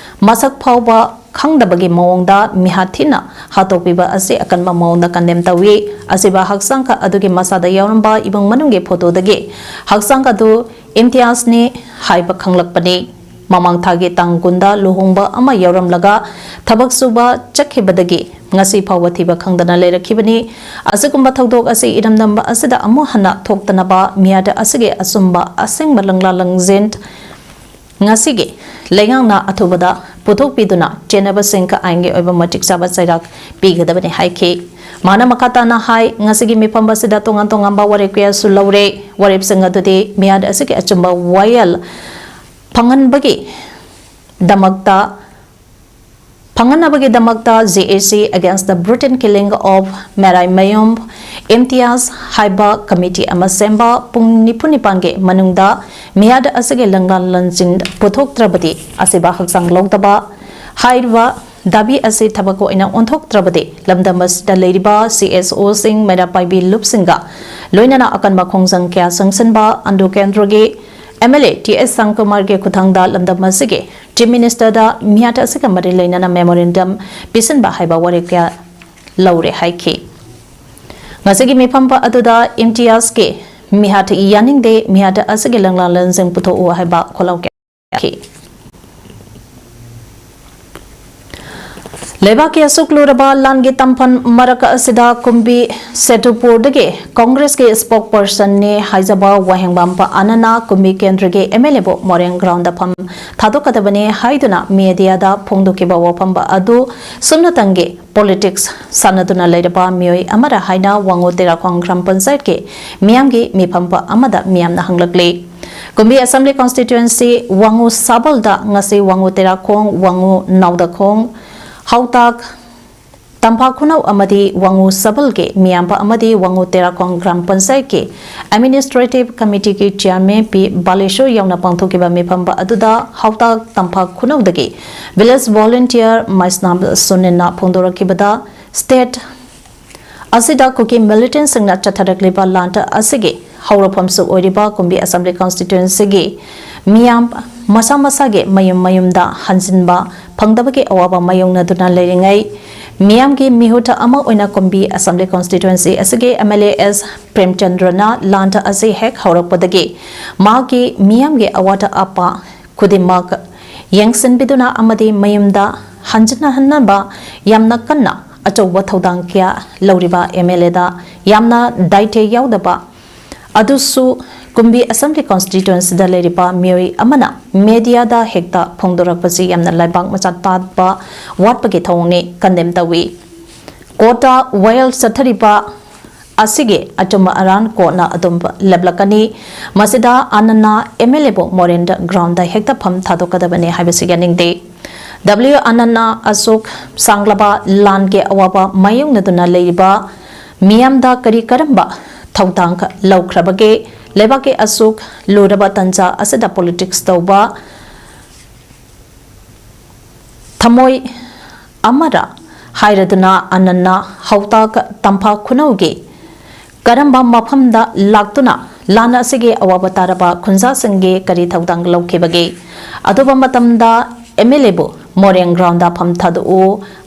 ꯃꯁꯛ ꯐꯥꯎꯕ ꯈꯪꯗꯕꯒꯤ ꯃꯑꯣꯡꯗ ꯃꯤꯍꯥꯠ ꯊꯤꯅ ꯍꯥꯠꯇꯣꯛꯄꯤꯕ ꯑꯁꯤ ꯑꯀꯟꯕ ꯃꯑꯣꯡꯗ ꯀꯟꯗꯦꯝ ꯇꯧꯏ꯫ ꯑꯁꯤꯕ ꯍꯛꯆꯥꯡ ꯑꯗꯨꯒꯤ ꯃꯁꯥꯗ ꯌꯥꯎꯔꯝꯕ ꯏꯃꯨꯡ ꯃꯅꯨꯡꯒꯤ ꯐꯣꯇꯣꯗꯒꯤ ꯍꯛꯆꯥꯡ ꯑꯗꯨ ꯏꯝꯇꯤꯌꯥꯖꯅꯤ ꯍꯥꯏꯕ ꯈꯪꯂꯛꯄꯅꯤ꯫ ꯃꯃꯥꯡ ꯊꯥꯒꯤ ꯇꯥꯡ ꯀꯨꯟꯗ ꯂꯨꯍꯣꯡꯕ ꯑꯃ ꯌꯥꯎꯔꯝꯂꯒ ꯊꯕꯛ ꯁꯨꯕ ꯆꯠꯈꯤꯕꯗꯒꯤ ꯉꯁꯤ ꯐꯥꯎꯕ ꯊꯤꯕ ꯈꯪꯗꯅ ꯂꯩꯔꯛꯈꯤꯕꯅꯤ꯫ ꯑꯁꯤꯒꯨꯝꯕ ꯊꯧꯗꯣꯛ ꯑꯁꯤ ꯏꯔꯝꯗꯝ ꯑꯁꯤꯗ ꯑꯃꯨꯛ ꯍꯟꯅ ꯊꯣꯛꯇꯅꯕ ꯃꯤꯍꯥꯠ ꯑꯁꯤꯒꯤ ꯑꯆꯨꯝꯕ ꯑꯁꯦꯡꯕ ꯂꯪꯂꯥ ꯂꯪꯖꯦꯟ ꯉꯁꯤꯒꯤ ꯂꯩꯉꯥꯛꯅ ꯑꯊꯨꯕꯗ ꯄꯨꯊꯣꯛꯄꯤꯗꯨꯅ ꯆꯦꯟꯅꯕꯁꯤꯡ ꯑꯥꯏꯟꯒꯤ ꯑꯣꯏꯕ ꯃꯇꯤꯛ ꯆꯥꯕ ꯆꯩꯔꯥꯛ ꯄꯤꯒꯗꯕꯅꯤ ꯍꯥꯏꯈꯤ꯫ ꯃꯥꯅ ꯃꯈꯥ ꯇꯥꯅ ꯍꯥꯏ, ꯉꯁꯤꯒꯤ ꯃꯤꯐꯝ ꯑꯁꯤꯗ ꯇꯣꯉꯥꯟ ꯇꯣꯉꯥꯟꯕ ꯋꯥꯔꯦꯞ ꯀꯌꯥꯁꯨ ꯂꯧꯔꯦ꯫ ꯋꯥꯔꯦꯞꯁꯤꯡ ꯑꯗꯨꯗꯤ ꯃꯤꯍꯥꯠ ꯑꯁꯤꯒꯤ ꯑꯆꯨꯝꯕ ꯋꯥꯌꯦꯜ ꯐꯪꯍꯟꯕꯒꯤ ꯗꯃꯛꯇ, ꯐꯪꯍꯟꯅꯕꯒꯤꯗꯃꯛꯇ J A C Against the Brutal Killing of ꯃꯦꯔꯥꯏꯃꯌꯨꯝ ꯏꯝꯇꯤꯌꯥꯖ ꯍꯥꯏꯕ ꯀꯃꯤꯇꯤ ꯑꯃ ꯁꯦꯝꯕ, ꯄꯨꯡ ꯅꯤꯐꯨ ꯅꯤꯄꯥꯟꯒꯤ ꯃꯅꯨꯡꯗ ꯃꯤꯍꯥꯠ ꯑꯁꯤꯒꯤ ꯂꯪꯂꯥ ꯂꯪꯖꯤꯟ ꯄꯨꯊꯣꯛꯇ꯭ꯔꯕꯗꯤ ꯑꯁꯤꯕ ꯍꯛꯆꯥꯡ ꯂꯧꯗꯕ ꯍꯥꯏꯔꯤꯕ ꯗꯥꯕꯤ ꯑꯁꯤ ꯊꯕꯛ ꯑꯣꯏꯅ ꯑꯣꯟꯊꯣꯛꯇ꯭ꯔꯕꯗꯤ ꯂꯝꯗꯝ ꯑꯁꯤꯗ ꯂꯩꯔꯤꯕ C S O ꯁꯤꯡ, ꯃꯩꯔꯥ ꯄꯥꯏꯕꯤ ꯂꯨꯞꯁꯤꯡꯒ ꯂꯣꯏꯅꯅ ꯑꯀꯟꯕ ꯈꯣꯡꯖꯪ ꯀꯌꯥ ꯆꯪꯁꯤꯟꯕ, ꯑꯟꯗ꯭ꯔꯣ ꯀꯦꯟꯗ꯭ꯔꯒꯤ M L A T S ꯁꯥꯟꯇꯀꯨꯃꯥꯔꯒꯤ ꯈꯨꯊꯥꯡꯗ ꯂꯝꯗꯝ ꯑꯁꯤꯒꯤ Chief Minister ꯗ ꯃꯤꯍꯥꯠ ꯑꯁꯤꯒ ꯃꯔꯤ ꯂꯩꯅꯅ memorandum ꯄꯤꯁꯤꯟꯕ ꯍꯥꯏꯕ ꯋꯥꯔꯦꯞ ꯀꯌꯥ ꯂꯧꯔꯦ ꯍꯥꯏꯈꯤ꯫ ꯉꯁꯤꯒꯤ ꯃꯤꯐꯝ ꯑꯗꯨꯗ ꯏꯝꯇꯤꯌꯥꯖꯀꯤ ꯃꯤꯍꯥꯠ ꯌꯥꯅꯤꯡꯗꯦ, ꯃꯤꯍꯥꯠ ꯑꯁꯤꯒꯤ ꯂꯪꯂꯥ ꯂꯪꯖꯤꯟ ꯄꯨꯊꯣꯛꯎ ꯍꯥꯏꯕ ꯈꯣꯜꯂꯥꯎ ꯀꯌꯥ ꯂꯩꯕꯥꯛꯀꯤ ꯑꯁꯨꯛ ꯂꯨꯔꯕ ꯂꯥꯟꯒꯤ ꯇꯝꯐꯝ ꯃꯔꯛ ꯑꯁꯤꯗ ꯀꯨꯝꯕꯤ ꯁꯦꯇꯨꯄꯨꯔꯗꯒꯤ ꯀꯣꯡꯒ꯭ꯔꯦꯁꯀꯤ spokesperson ꯅꯤ ꯍꯥꯏꯖꯕ ꯋꯥꯍꯦꯡꯕꯝ ꯑꯅꯟꯅ ꯀꯨꯝꯕꯤ ꯀꯦꯟꯗ꯭ꯔꯒꯤ M L A ꯕꯨ ꯃꯣꯔꯦꯡ ground ꯗ ꯐꯝ ꯊꯥꯗꯣꯛꯀꯗꯕꯅꯤ ꯍꯥꯏꯗꯨꯅ media ꯗ ꯐꯣꯡꯗꯣꯛꯈꯤꯕ ꯋꯥꯐꯝ ꯑꯗꯨ ꯁꯨꯞꯅꯇꯪꯒꯤ politics ꯁꯥꯟꯅꯗꯨꯅ ꯂꯩꯔꯕ ꯃꯤꯑꯣꯏ ꯑꯃꯔ ꯍꯥꯏꯅ ꯋꯥꯉꯨ ꯇꯦꯔꯥꯈꯣꯡ ꯒ꯭ꯔꯥꯝ ꯄꯟꯆꯥꯌꯠꯀꯤ ꯃꯤꯌꯥꯝꯒꯤ ꯃꯤꯐꯝ ꯑꯃꯗ ꯃꯤꯌꯥꯝꯅ ꯍꯪꯂꯛꯂꯤ꯫ ꯀꯨꯝꯕꯤ Assembly Constituency ꯋꯥꯉꯨ ꯁꯥꯕꯜꯗ ꯉꯁꯤ ꯋꯥꯉꯨ ꯇꯦꯔꯥꯈꯣꯡ, ꯋꯥꯉꯨ ꯅꯥꯎꯗꯈꯣꯡ, ꯍꯥꯎꯇꯥꯛ, ꯇꯝꯐꯥ ꯈꯨꯅꯧ ꯑꯃꯗꯤ ꯋꯥꯉꯨ ꯁꯕꯜꯒꯤ ꯃꯤꯌꯥꯝꯕ ꯑꯃꯗꯤ ꯋꯥꯉꯨ ꯇꯦꯔꯥꯈꯣꯡ ꯒ꯭ꯔꯥꯝ ꯄꯟꯆꯥꯌꯠꯀꯤ Administrative Committeeꯒꯤ Chairman ꯄꯤ ꯕꯥꯂꯦꯁꯣꯔ ꯌꯥꯎꯅ ꯄꯥꯡꯊꯣꯛꯈꯤꯕ ꯃꯤꯐꯝ ꯑꯗꯨꯗ ꯍꯥꯎꯇꯥꯛ ꯇꯝꯐꯥ ꯈꯨꯅꯧꯗꯒꯤ Village Volunteer ꯃꯩꯁꯅꯥꯝ ꯁꯨꯅꯤꯜꯅ ꯐꯣꯡꯗꯣꯔꯛꯈꯤꯕꯗ, state ꯑꯁꯤꯗ ꯀꯨꯀꯤ militantꯁꯤꯡꯅ ꯆꯠꯊꯔꯛꯂꯤꯕ ꯂꯥꯟ ꯑꯁꯤꯒꯤ ꯍꯧꯔꯛꯐꯝꯁꯨ ꯑꯣꯏꯔꯤꯕ ꯀꯨꯝꯕꯤ Assembly Constituencyꯒꯤ ꯃꯤꯌꯥꯝ ꯃꯁꯥ ꯃꯁꯥꯒꯤ ꯃꯌꯨꯝ ꯃꯌꯨꯝꯗ ꯍꯟꯖꯤꯟꯕ ꯐꯪꯗꯕꯒꯤ ꯑꯋꯥꯕ ꯃꯥꯌꯣꯛꯅꯗꯨꯅ ꯂꯩꯔꯤꯉꯩ, ꯃꯤꯌꯥꯝꯒꯤ ꯃꯤꯍꯨꯠ ꯑꯃ ꯑꯣꯏꯅ ꯀꯨꯝꯕꯤ Assembly Constituency ꯑꯁꯤꯒꯤ MLA ꯑꯦꯁ ꯄ꯭ꯔꯦꯝꯆꯟꯗ꯭ꯔꯅ ꯂꯥꯟ ꯑꯁꯤ ꯍꯦꯛ ꯍꯧꯔꯛꯄꯗꯒꯤ ꯃꯍꯥꯛꯀꯤ ꯃꯤꯌꯥꯝꯒꯤ ꯑꯋꯥꯠ ꯑꯄꯥ ꯈꯨꯗꯤꯡꯃꯛ ꯌꯦꯡꯁꯤꯟꯕꯤꯗꯨꯅ ꯑꯃꯗꯤ ꯃꯌꯨꯝꯗ ꯍꯟꯖꯤꯟꯍꯟꯅꯕ ꯌꯥꯝꯅ ꯀꯟꯅ ꯑꯆꯧꯕ ꯊꯧꯗꯥꯡ ꯀꯌꯥ ꯂꯧꯔꯤꯕ MLAꯗ ꯌꯥꯝꯅ ꯗꯥꯏꯇꯦ ꯌꯥꯎꯗꯕ ꯑꯗꯨꯁꯨ ꯀꯨꯝꯕꯤ Assembly Constituencyꯗ ꯂꯩꯔꯤꯕ ꯃꯤꯑꯣꯏ ꯑꯃꯅ mediaꯗ ꯍꯦꯛꯇ ꯐꯣꯡꯗꯣꯔꯛꯄꯁꯤ ꯌꯥꯝꯅ ꯂꯩꯕꯥꯛ ꯃꯆꯥ ꯇꯥꯠꯄ ꯋꯥꯠꯄꯒꯤ ꯊꯧꯑꯣꯡꯅꯤ, condemn ꯇꯧꯏ꯫ Courtꯇ ꯋꯥꯌꯦꯜ ꯆꯠꯊꯔꯤꯕ ꯑꯁꯤꯒꯤ ꯑꯆꯨꯝꯕ ꯑꯔꯥꯟ courtꯅ ꯑꯗꯨꯝ ꯂꯦꯞꯂꯛꯀꯅꯤ꯫ ꯃꯁꯤꯗ ꯑꯥꯅꯟꯅ MLAꯕꯨ ꯃꯣꯔꯦꯟ groundꯗ ꯍꯦꯛꯇ ꯐꯝ ꯊꯥꯗꯣꯛꯀꯗꯕꯅꯤ ꯍꯥꯏꯕꯁꯤ ꯌꯥꯅꯤꯡꯗꯦ꯫ W ꯑꯥꯅꯟꯅ ꯑꯁꯨꯛ ꯁꯥꯡꯂꯕ ꯂꯥꯟꯒꯤ ꯑꯋꯥꯕ ꯃꯥꯌꯣꯛꯅꯗꯨꯅ ꯂꯩꯔꯤꯕ ꯃꯤꯌꯥꯝꯗ ꯀꯔꯤ ꯀꯔꯝꯕ ꯊꯧꯗꯥꯡ ꯂꯧꯈ꯭ꯔꯕꯒꯦ? ꯂꯩꯕꯥꯛꯀꯤ ꯑꯁꯨꯛ ꯂꯨꯔꯕ ꯇꯟꯖꯥ ꯑꯁꯤꯗ politics ꯇꯧꯕ ꯊꯃꯣꯏ ꯑꯃꯔ ꯍꯥꯏꯔꯗꯨꯅ ꯑꯥꯅꯟꯅ ꯍꯥꯎꯇꯥꯛ ꯇꯝꯐꯥ ꯈꯨꯅꯧꯒꯤ ꯀꯔꯝꯕ ꯃꯐꯝꯗ ꯂꯥꯛꯇꯨꯅ ꯂꯥꯟ ꯑꯁꯤꯒꯤ ꯑꯋꯥꯕ ꯇꯥꯔꯕ ꯈꯨꯟꯖꯥꯁꯤꯡꯒꯤ ꯀꯔꯤ ꯊꯧꯗꯥꯡ ꯂꯧꯈꯤꯕꯒꯦ? ꯑꯊꯨꯕ ꯃꯇꯝꯗ MLAꯕꯨ ꯃꯣꯔꯦꯟ groundꯗ ꯐꯝ ꯊꯥꯗꯣꯛꯎ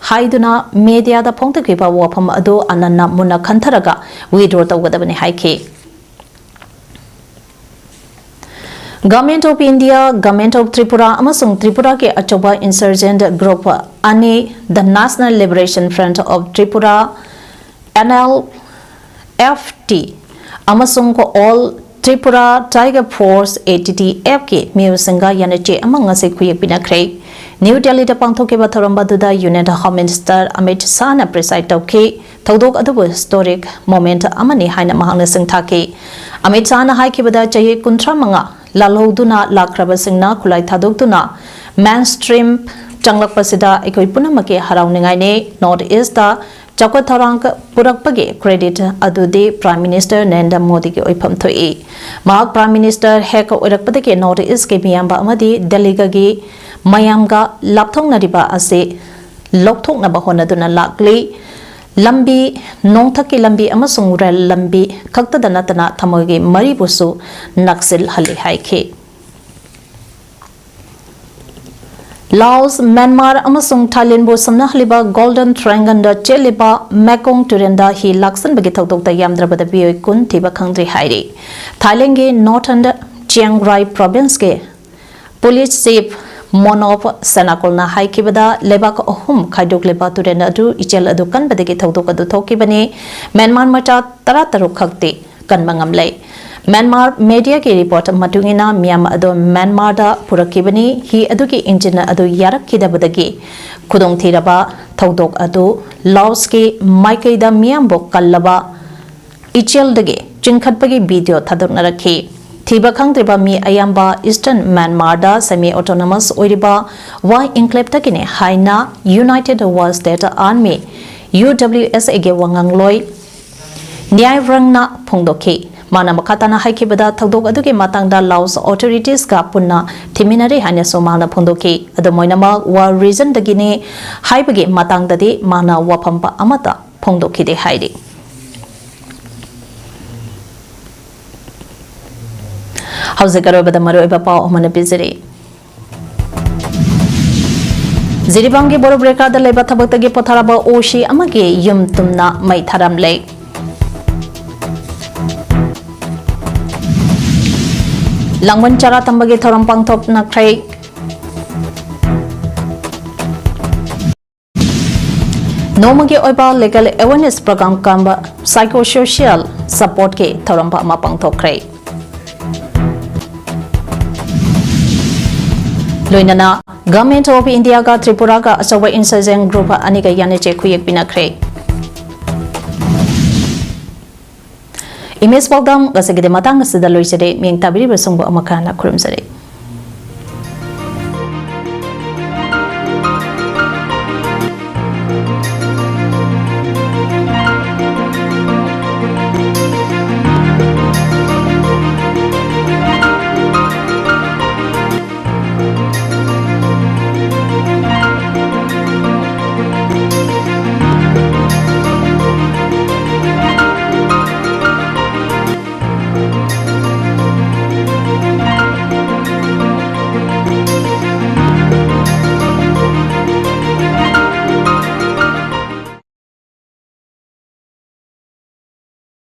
ꯍꯥꯏꯗꯨꯅ mediaꯗ ꯐꯣꯡꯗꯣꯛꯈꯤꯕ ꯋꯥꯐꯝ ꯑꯗꯨ ꯑꯥꯅꯟꯅ ꯃꯨꯟꯅ ꯈꯟꯊꯔꯒ withdraw ꯇꯧꯒꯗꯕꯅꯤ ꯍꯥꯏꯈꯤ꯫ Government of India, Government of Tripura ꯑꯃꯁꯨꯡ ꯇ꯭ꯔꯤꯄꯨꯔꯥꯒꯤ ꯑꯆꯧꯕ insurgent group ꯑꯅꯤ, The National Liberation Front of Tripura, NLFT, ꯑꯃꯁꯨꯡ All Tripura Tiger Force, ATTFꯀꯤ ꯃꯤꯑꯣꯏꯁꯤꯡꯒ ꯌꯥꯅꯆꯦ ꯑꯃ ꯉꯁꯤ ꯈꯨꯌꯦꯛ ꯄꯤꯅꯈ꯭ꯔꯦ꯫ ꯅ꯭ꯌꯨ ꯗꯦꯜꯂꯤꯗ ꯄꯥꯡꯊꯣꯛꯈꯤꯕ ꯊꯧꯔꯝ ꯑꯗꯨꯗ Union Home Minister Amit ꯁꯥꯍꯅ preside ꯇꯧꯈꯤ꯫ ꯊꯧꯗꯣꯛ ꯑꯗꯨꯕꯨ historic moment ꯑꯃꯅꯤ ꯍꯥꯏꯅ ꯃꯍꯥꯛꯅ ꯁꯤꯡꯊꯥꯈꯤ꯫ ꯑꯃꯤꯠ ꯁꯥꯍꯅ ꯍꯥꯏꯈꯤꯕꯗ, ꯆꯍꯤ ꯀꯨꯟꯊ꯭ꯔꯥ ꯃꯉꯥ ꯂꯥꯜꯍꯧꯗꯨꯅ ꯂꯥꯛꯈ꯭ꯔꯕꯁꯤꯡꯅ ꯈꯨꯠꯂꯥꯏ ꯊꯥꯗꯣꯛꯇꯨꯅ mainstream ꯆꯪꯂꯛꯄꯁꯤꯗ ꯑꯩꯈꯣꯏ ꯄꯨꯝꯅꯃꯛꯀꯤ ꯍꯔꯥꯎꯅꯤꯡꯉꯥꯏꯅꯤ꯫ North East ꯇ ꯆꯥꯎꯈꯠ ꯊꯧꯔꯥꯡ ꯄꯨꯔꯛꯄꯒꯤ credit ꯑꯗꯨꯗꯤ Prime Minister ꯅꯔꯦꯟꯗ꯭ꯔ ꯃꯣꯗꯤꯒꯤ ꯑꯣꯏꯐꯝ ꯊꯣꯛꯏ꯫ ꯃꯍꯥꯛ Prime Minister ꯍꯦꯛ ꯑꯣꯏꯔꯛꯄꯗꯒꯤ North East ꯀꯤ ꯃꯤꯌꯥꯝꯕ ꯑꯃꯗꯤ ꯗꯦꯜꯂꯤꯒꯒꯤ ꯃꯌꯥꯝꯒ ꯂꯥꯞꯊꯣꯛꯅꯔꯤꯕ ꯑꯁꯤ ꯂꯧꯊꯣꯛꯅꯕ ꯍꯣꯠꯅꯗꯨꯅ ꯂꯥꯛꯂꯤ꯫ ꯂꯝꯕꯤ, ꯅꯣꯡꯊꯛꯀꯤ ꯂꯝꯕꯤ ꯑꯃꯁꯨꯡ ꯔꯦꯜ ꯂꯝꯕꯤ ꯈꯛꯇꯗ ꯅꯠꯇꯅ ꯊꯃꯣꯏꯒꯤ ꯃꯔꯤꯕꯨꯁꯨ ꯅꯛꯁꯤꯜꯍꯜꯂꯤ ꯍꯥꯏꯈꯤ꯫ ꯂꯥꯑꯣꯁ, ꯃ꯭ꯌꯥꯟꯃꯥꯔ ꯑꯃꯁꯨꯡ ꯊꯥꯏꯂꯦꯟꯕꯨ ꯁꯝꯅꯍꯜꯂꯤꯕ Golden Triangle ꯗ ꯆꯦꯜꯂꯤꯕ ꯃꯦꯀꯣꯡ ꯇꯨꯔꯦꯜꯗ ꯍꯤ ꯂꯥꯛꯁꯤꯟꯕꯒꯤ ꯊꯧꯗꯣꯛꯇ ꯌꯥꯝꯗ꯭ꯔꯕꯗ ꯃꯤꯑꯣꯏ ꯀꯨꯟ ꯊꯤꯕ ꯈꯪꯗ꯭ꯔꯤ ꯍꯥꯏꯔꯤ꯫ ꯊꯥꯏꯂꯦꯟꯒꯤ Northern Chiang Rai Province ꯀꯤ Police Chief Monop ꯁꯦꯅꯥꯀꯣꯜꯅ ꯍꯥꯏꯈꯤꯕꯗ, ꯂꯩꯕꯥꯛ ꯑꯍꯨꯝ ꯈꯥꯏꯗꯣꯛꯂꯤꯕ ꯇꯨꯔꯦꯜ ꯑꯗꯨ ꯏꯆꯦꯜ ꯑꯗꯨ ꯀꯟꯕꯗꯒꯤ ꯊꯧꯗꯣꯛ ꯑꯗꯨ ꯊꯣꯛꯈꯤꯕꯅꯤ꯫ ꯃ꯭ꯌꯥꯟꯃꯥꯔ ꯃꯆꯥ ꯇꯔꯥꯇꯔꯨꯛ ꯈꯛꯇꯤ ꯀꯟꯕ ꯉꯝꯂꯦ꯫ ꯃ꯭ꯌꯥꯟꯃꯥꯔ media ꯒꯤ report ꯃꯇꯨꯡ ꯏꯟꯅ, ꯃꯤꯌꯥꯝ ꯑꯗꯨ ꯃ꯭ꯌꯥꯟꯃꯥꯔꯗ ꯄꯨꯔꯛꯈꯤꯕꯅꯤ꯫ ꯍꯤ ꯑꯗꯨꯒꯤ engine ꯑꯗꯨ ꯌꯥꯔꯛꯈꯤꯗꯕꯗꯒꯤ ꯈꯨꯗꯣꯡꯊꯤꯔꯕ ꯊꯧꯗꯣꯛ ꯑꯗꯨ ꯂꯥꯑꯣꯁꯀꯤ ꯃꯥꯏꯀꯩꯗ ꯃꯤꯌꯥꯝꯕꯨ ꯀꯜꯂꯕ ꯏꯆꯦꯜꯗꯒꯤ ꯆꯤꯡꯈꯠꯄꯒꯤ video ꯊꯥꯗꯣꯛꯅꯔꯛꯈꯤ꯫ ꯊꯤꯕ ꯈꯪꯗ꯭ꯔꯤꯕ ꯃꯤ ꯑꯌꯥꯝꯕ Eastern ꯃ꯭ꯌꯥꯟꯃꯥꯔꯗ semi autonomous ꯑꯣꯏꯔꯤꯕ ꯋꯥ enclave ꯇꯒꯤꯅꯤ ꯍꯥꯏꯅ United Wa State Army, U W S A ꯒꯤ ꯋꯥꯉꯥꯡꯂꯣꯏ ꯅ꯭ꯌꯥꯏ ꯔꯪꯅ ꯐꯣꯡꯗꯣꯛꯈꯤ꯫ ꯃꯥꯅ ꯃꯈꯥ ꯇꯥꯅ ꯍꯥꯏꯈꯤꯕꯗ, ꯊꯧꯗꯣꯛ ꯑꯗꯨꯒꯤ ꯃꯇꯥꯡꯗ Laos authorities ꯒ ꯄꯨꯟꯅ ꯊꯤꯃꯤꯟꯅꯔꯤ ꯍꯥꯏꯅꯁꯨ ꯃꯍꯥꯛꯅ ꯐꯣꯡꯗꯣꯛꯈꯤ꯫ ꯑꯗꯨꯝ ꯑꯣꯏꯅꯃꯛ, Wa region ꯗꯒꯤꯅꯤ ꯍꯥꯏꯕꯒꯤ ꯃꯇꯥꯡꯗꯗꯤ ꯃꯥꯅ ꯋꯥꯐꯝ ꯑꯃꯠꯇ ꯐꯣꯡꯗꯣꯛꯈꯤꯗꯦ ꯍꯥꯏꯔꯤ꯫ ꯍꯧꯖꯤꯛ ꯑꯔꯣꯏꯕꯗ ꯃꯔꯨꯑꯣꯏꯕ ꯄꯥꯎ ꯑꯃꯅ ꯄꯤꯖꯔꯤ꯫ ꯖꯤꯔꯤꯕꯥꯝꯒꯤ ꯕꯣꯔꯣꯕ꯭ꯔꯦꯀꯥꯗ ꯂꯩꯕ ꯊꯕꯛꯇꯒꯤ ꯄꯣꯊꯥꯔꯕ O C ꯑꯃꯒꯤ ꯌꯨꯝ ꯇꯨꯝꯅ ꯃꯩ ꯊꯥꯔꯝꯂꯦ꯫ ꯂꯥꯡꯕꯟ ꯆꯔꯥ ꯇꯝꯕꯒꯤ ꯊꯧꯔꯝ ꯄꯥꯡꯊꯣꯛꯅꯈ꯭ꯔꯦ꯫ ꯅꯣꯡꯃꯒꯤ ꯑꯣꯏꯕ legal awareness program ꯀꯝꯕ psychosocial support ꯀꯤ ꯊꯧꯔꯝ ꯑꯃ ꯄꯥꯡꯊꯣꯛꯈ꯭ꯔꯦ꯫ ꯂꯣꯏꯅꯅ Government of India ꯒ ꯇ꯭ꯔꯤꯄꯨꯔꯥꯒ ꯑꯆꯧꯕ insurgent group ꯑꯅꯤꯒ ꯌꯥꯅꯆꯦ ꯈꯨꯌꯦꯛ ꯄꯤꯅꯈ꯭ꯔꯦ꯫ Image ꯄꯥꯎꯗꯝ ꯉꯁꯤꯒꯤꯗꯤ ꯃꯇꯥꯡ ꯑꯁꯤꯗ ꯂꯣꯏꯖꯔꯦ꯫ ꯃꯤꯠꯌꯦꯡ ꯇꯥꯕꯤꯔꯤꯕꯁꯤꯡꯕꯨ ꯑꯃꯨꯛ ꯍꯟꯅ ꯈꯨꯔꯨꯝꯖꯔꯤ꯫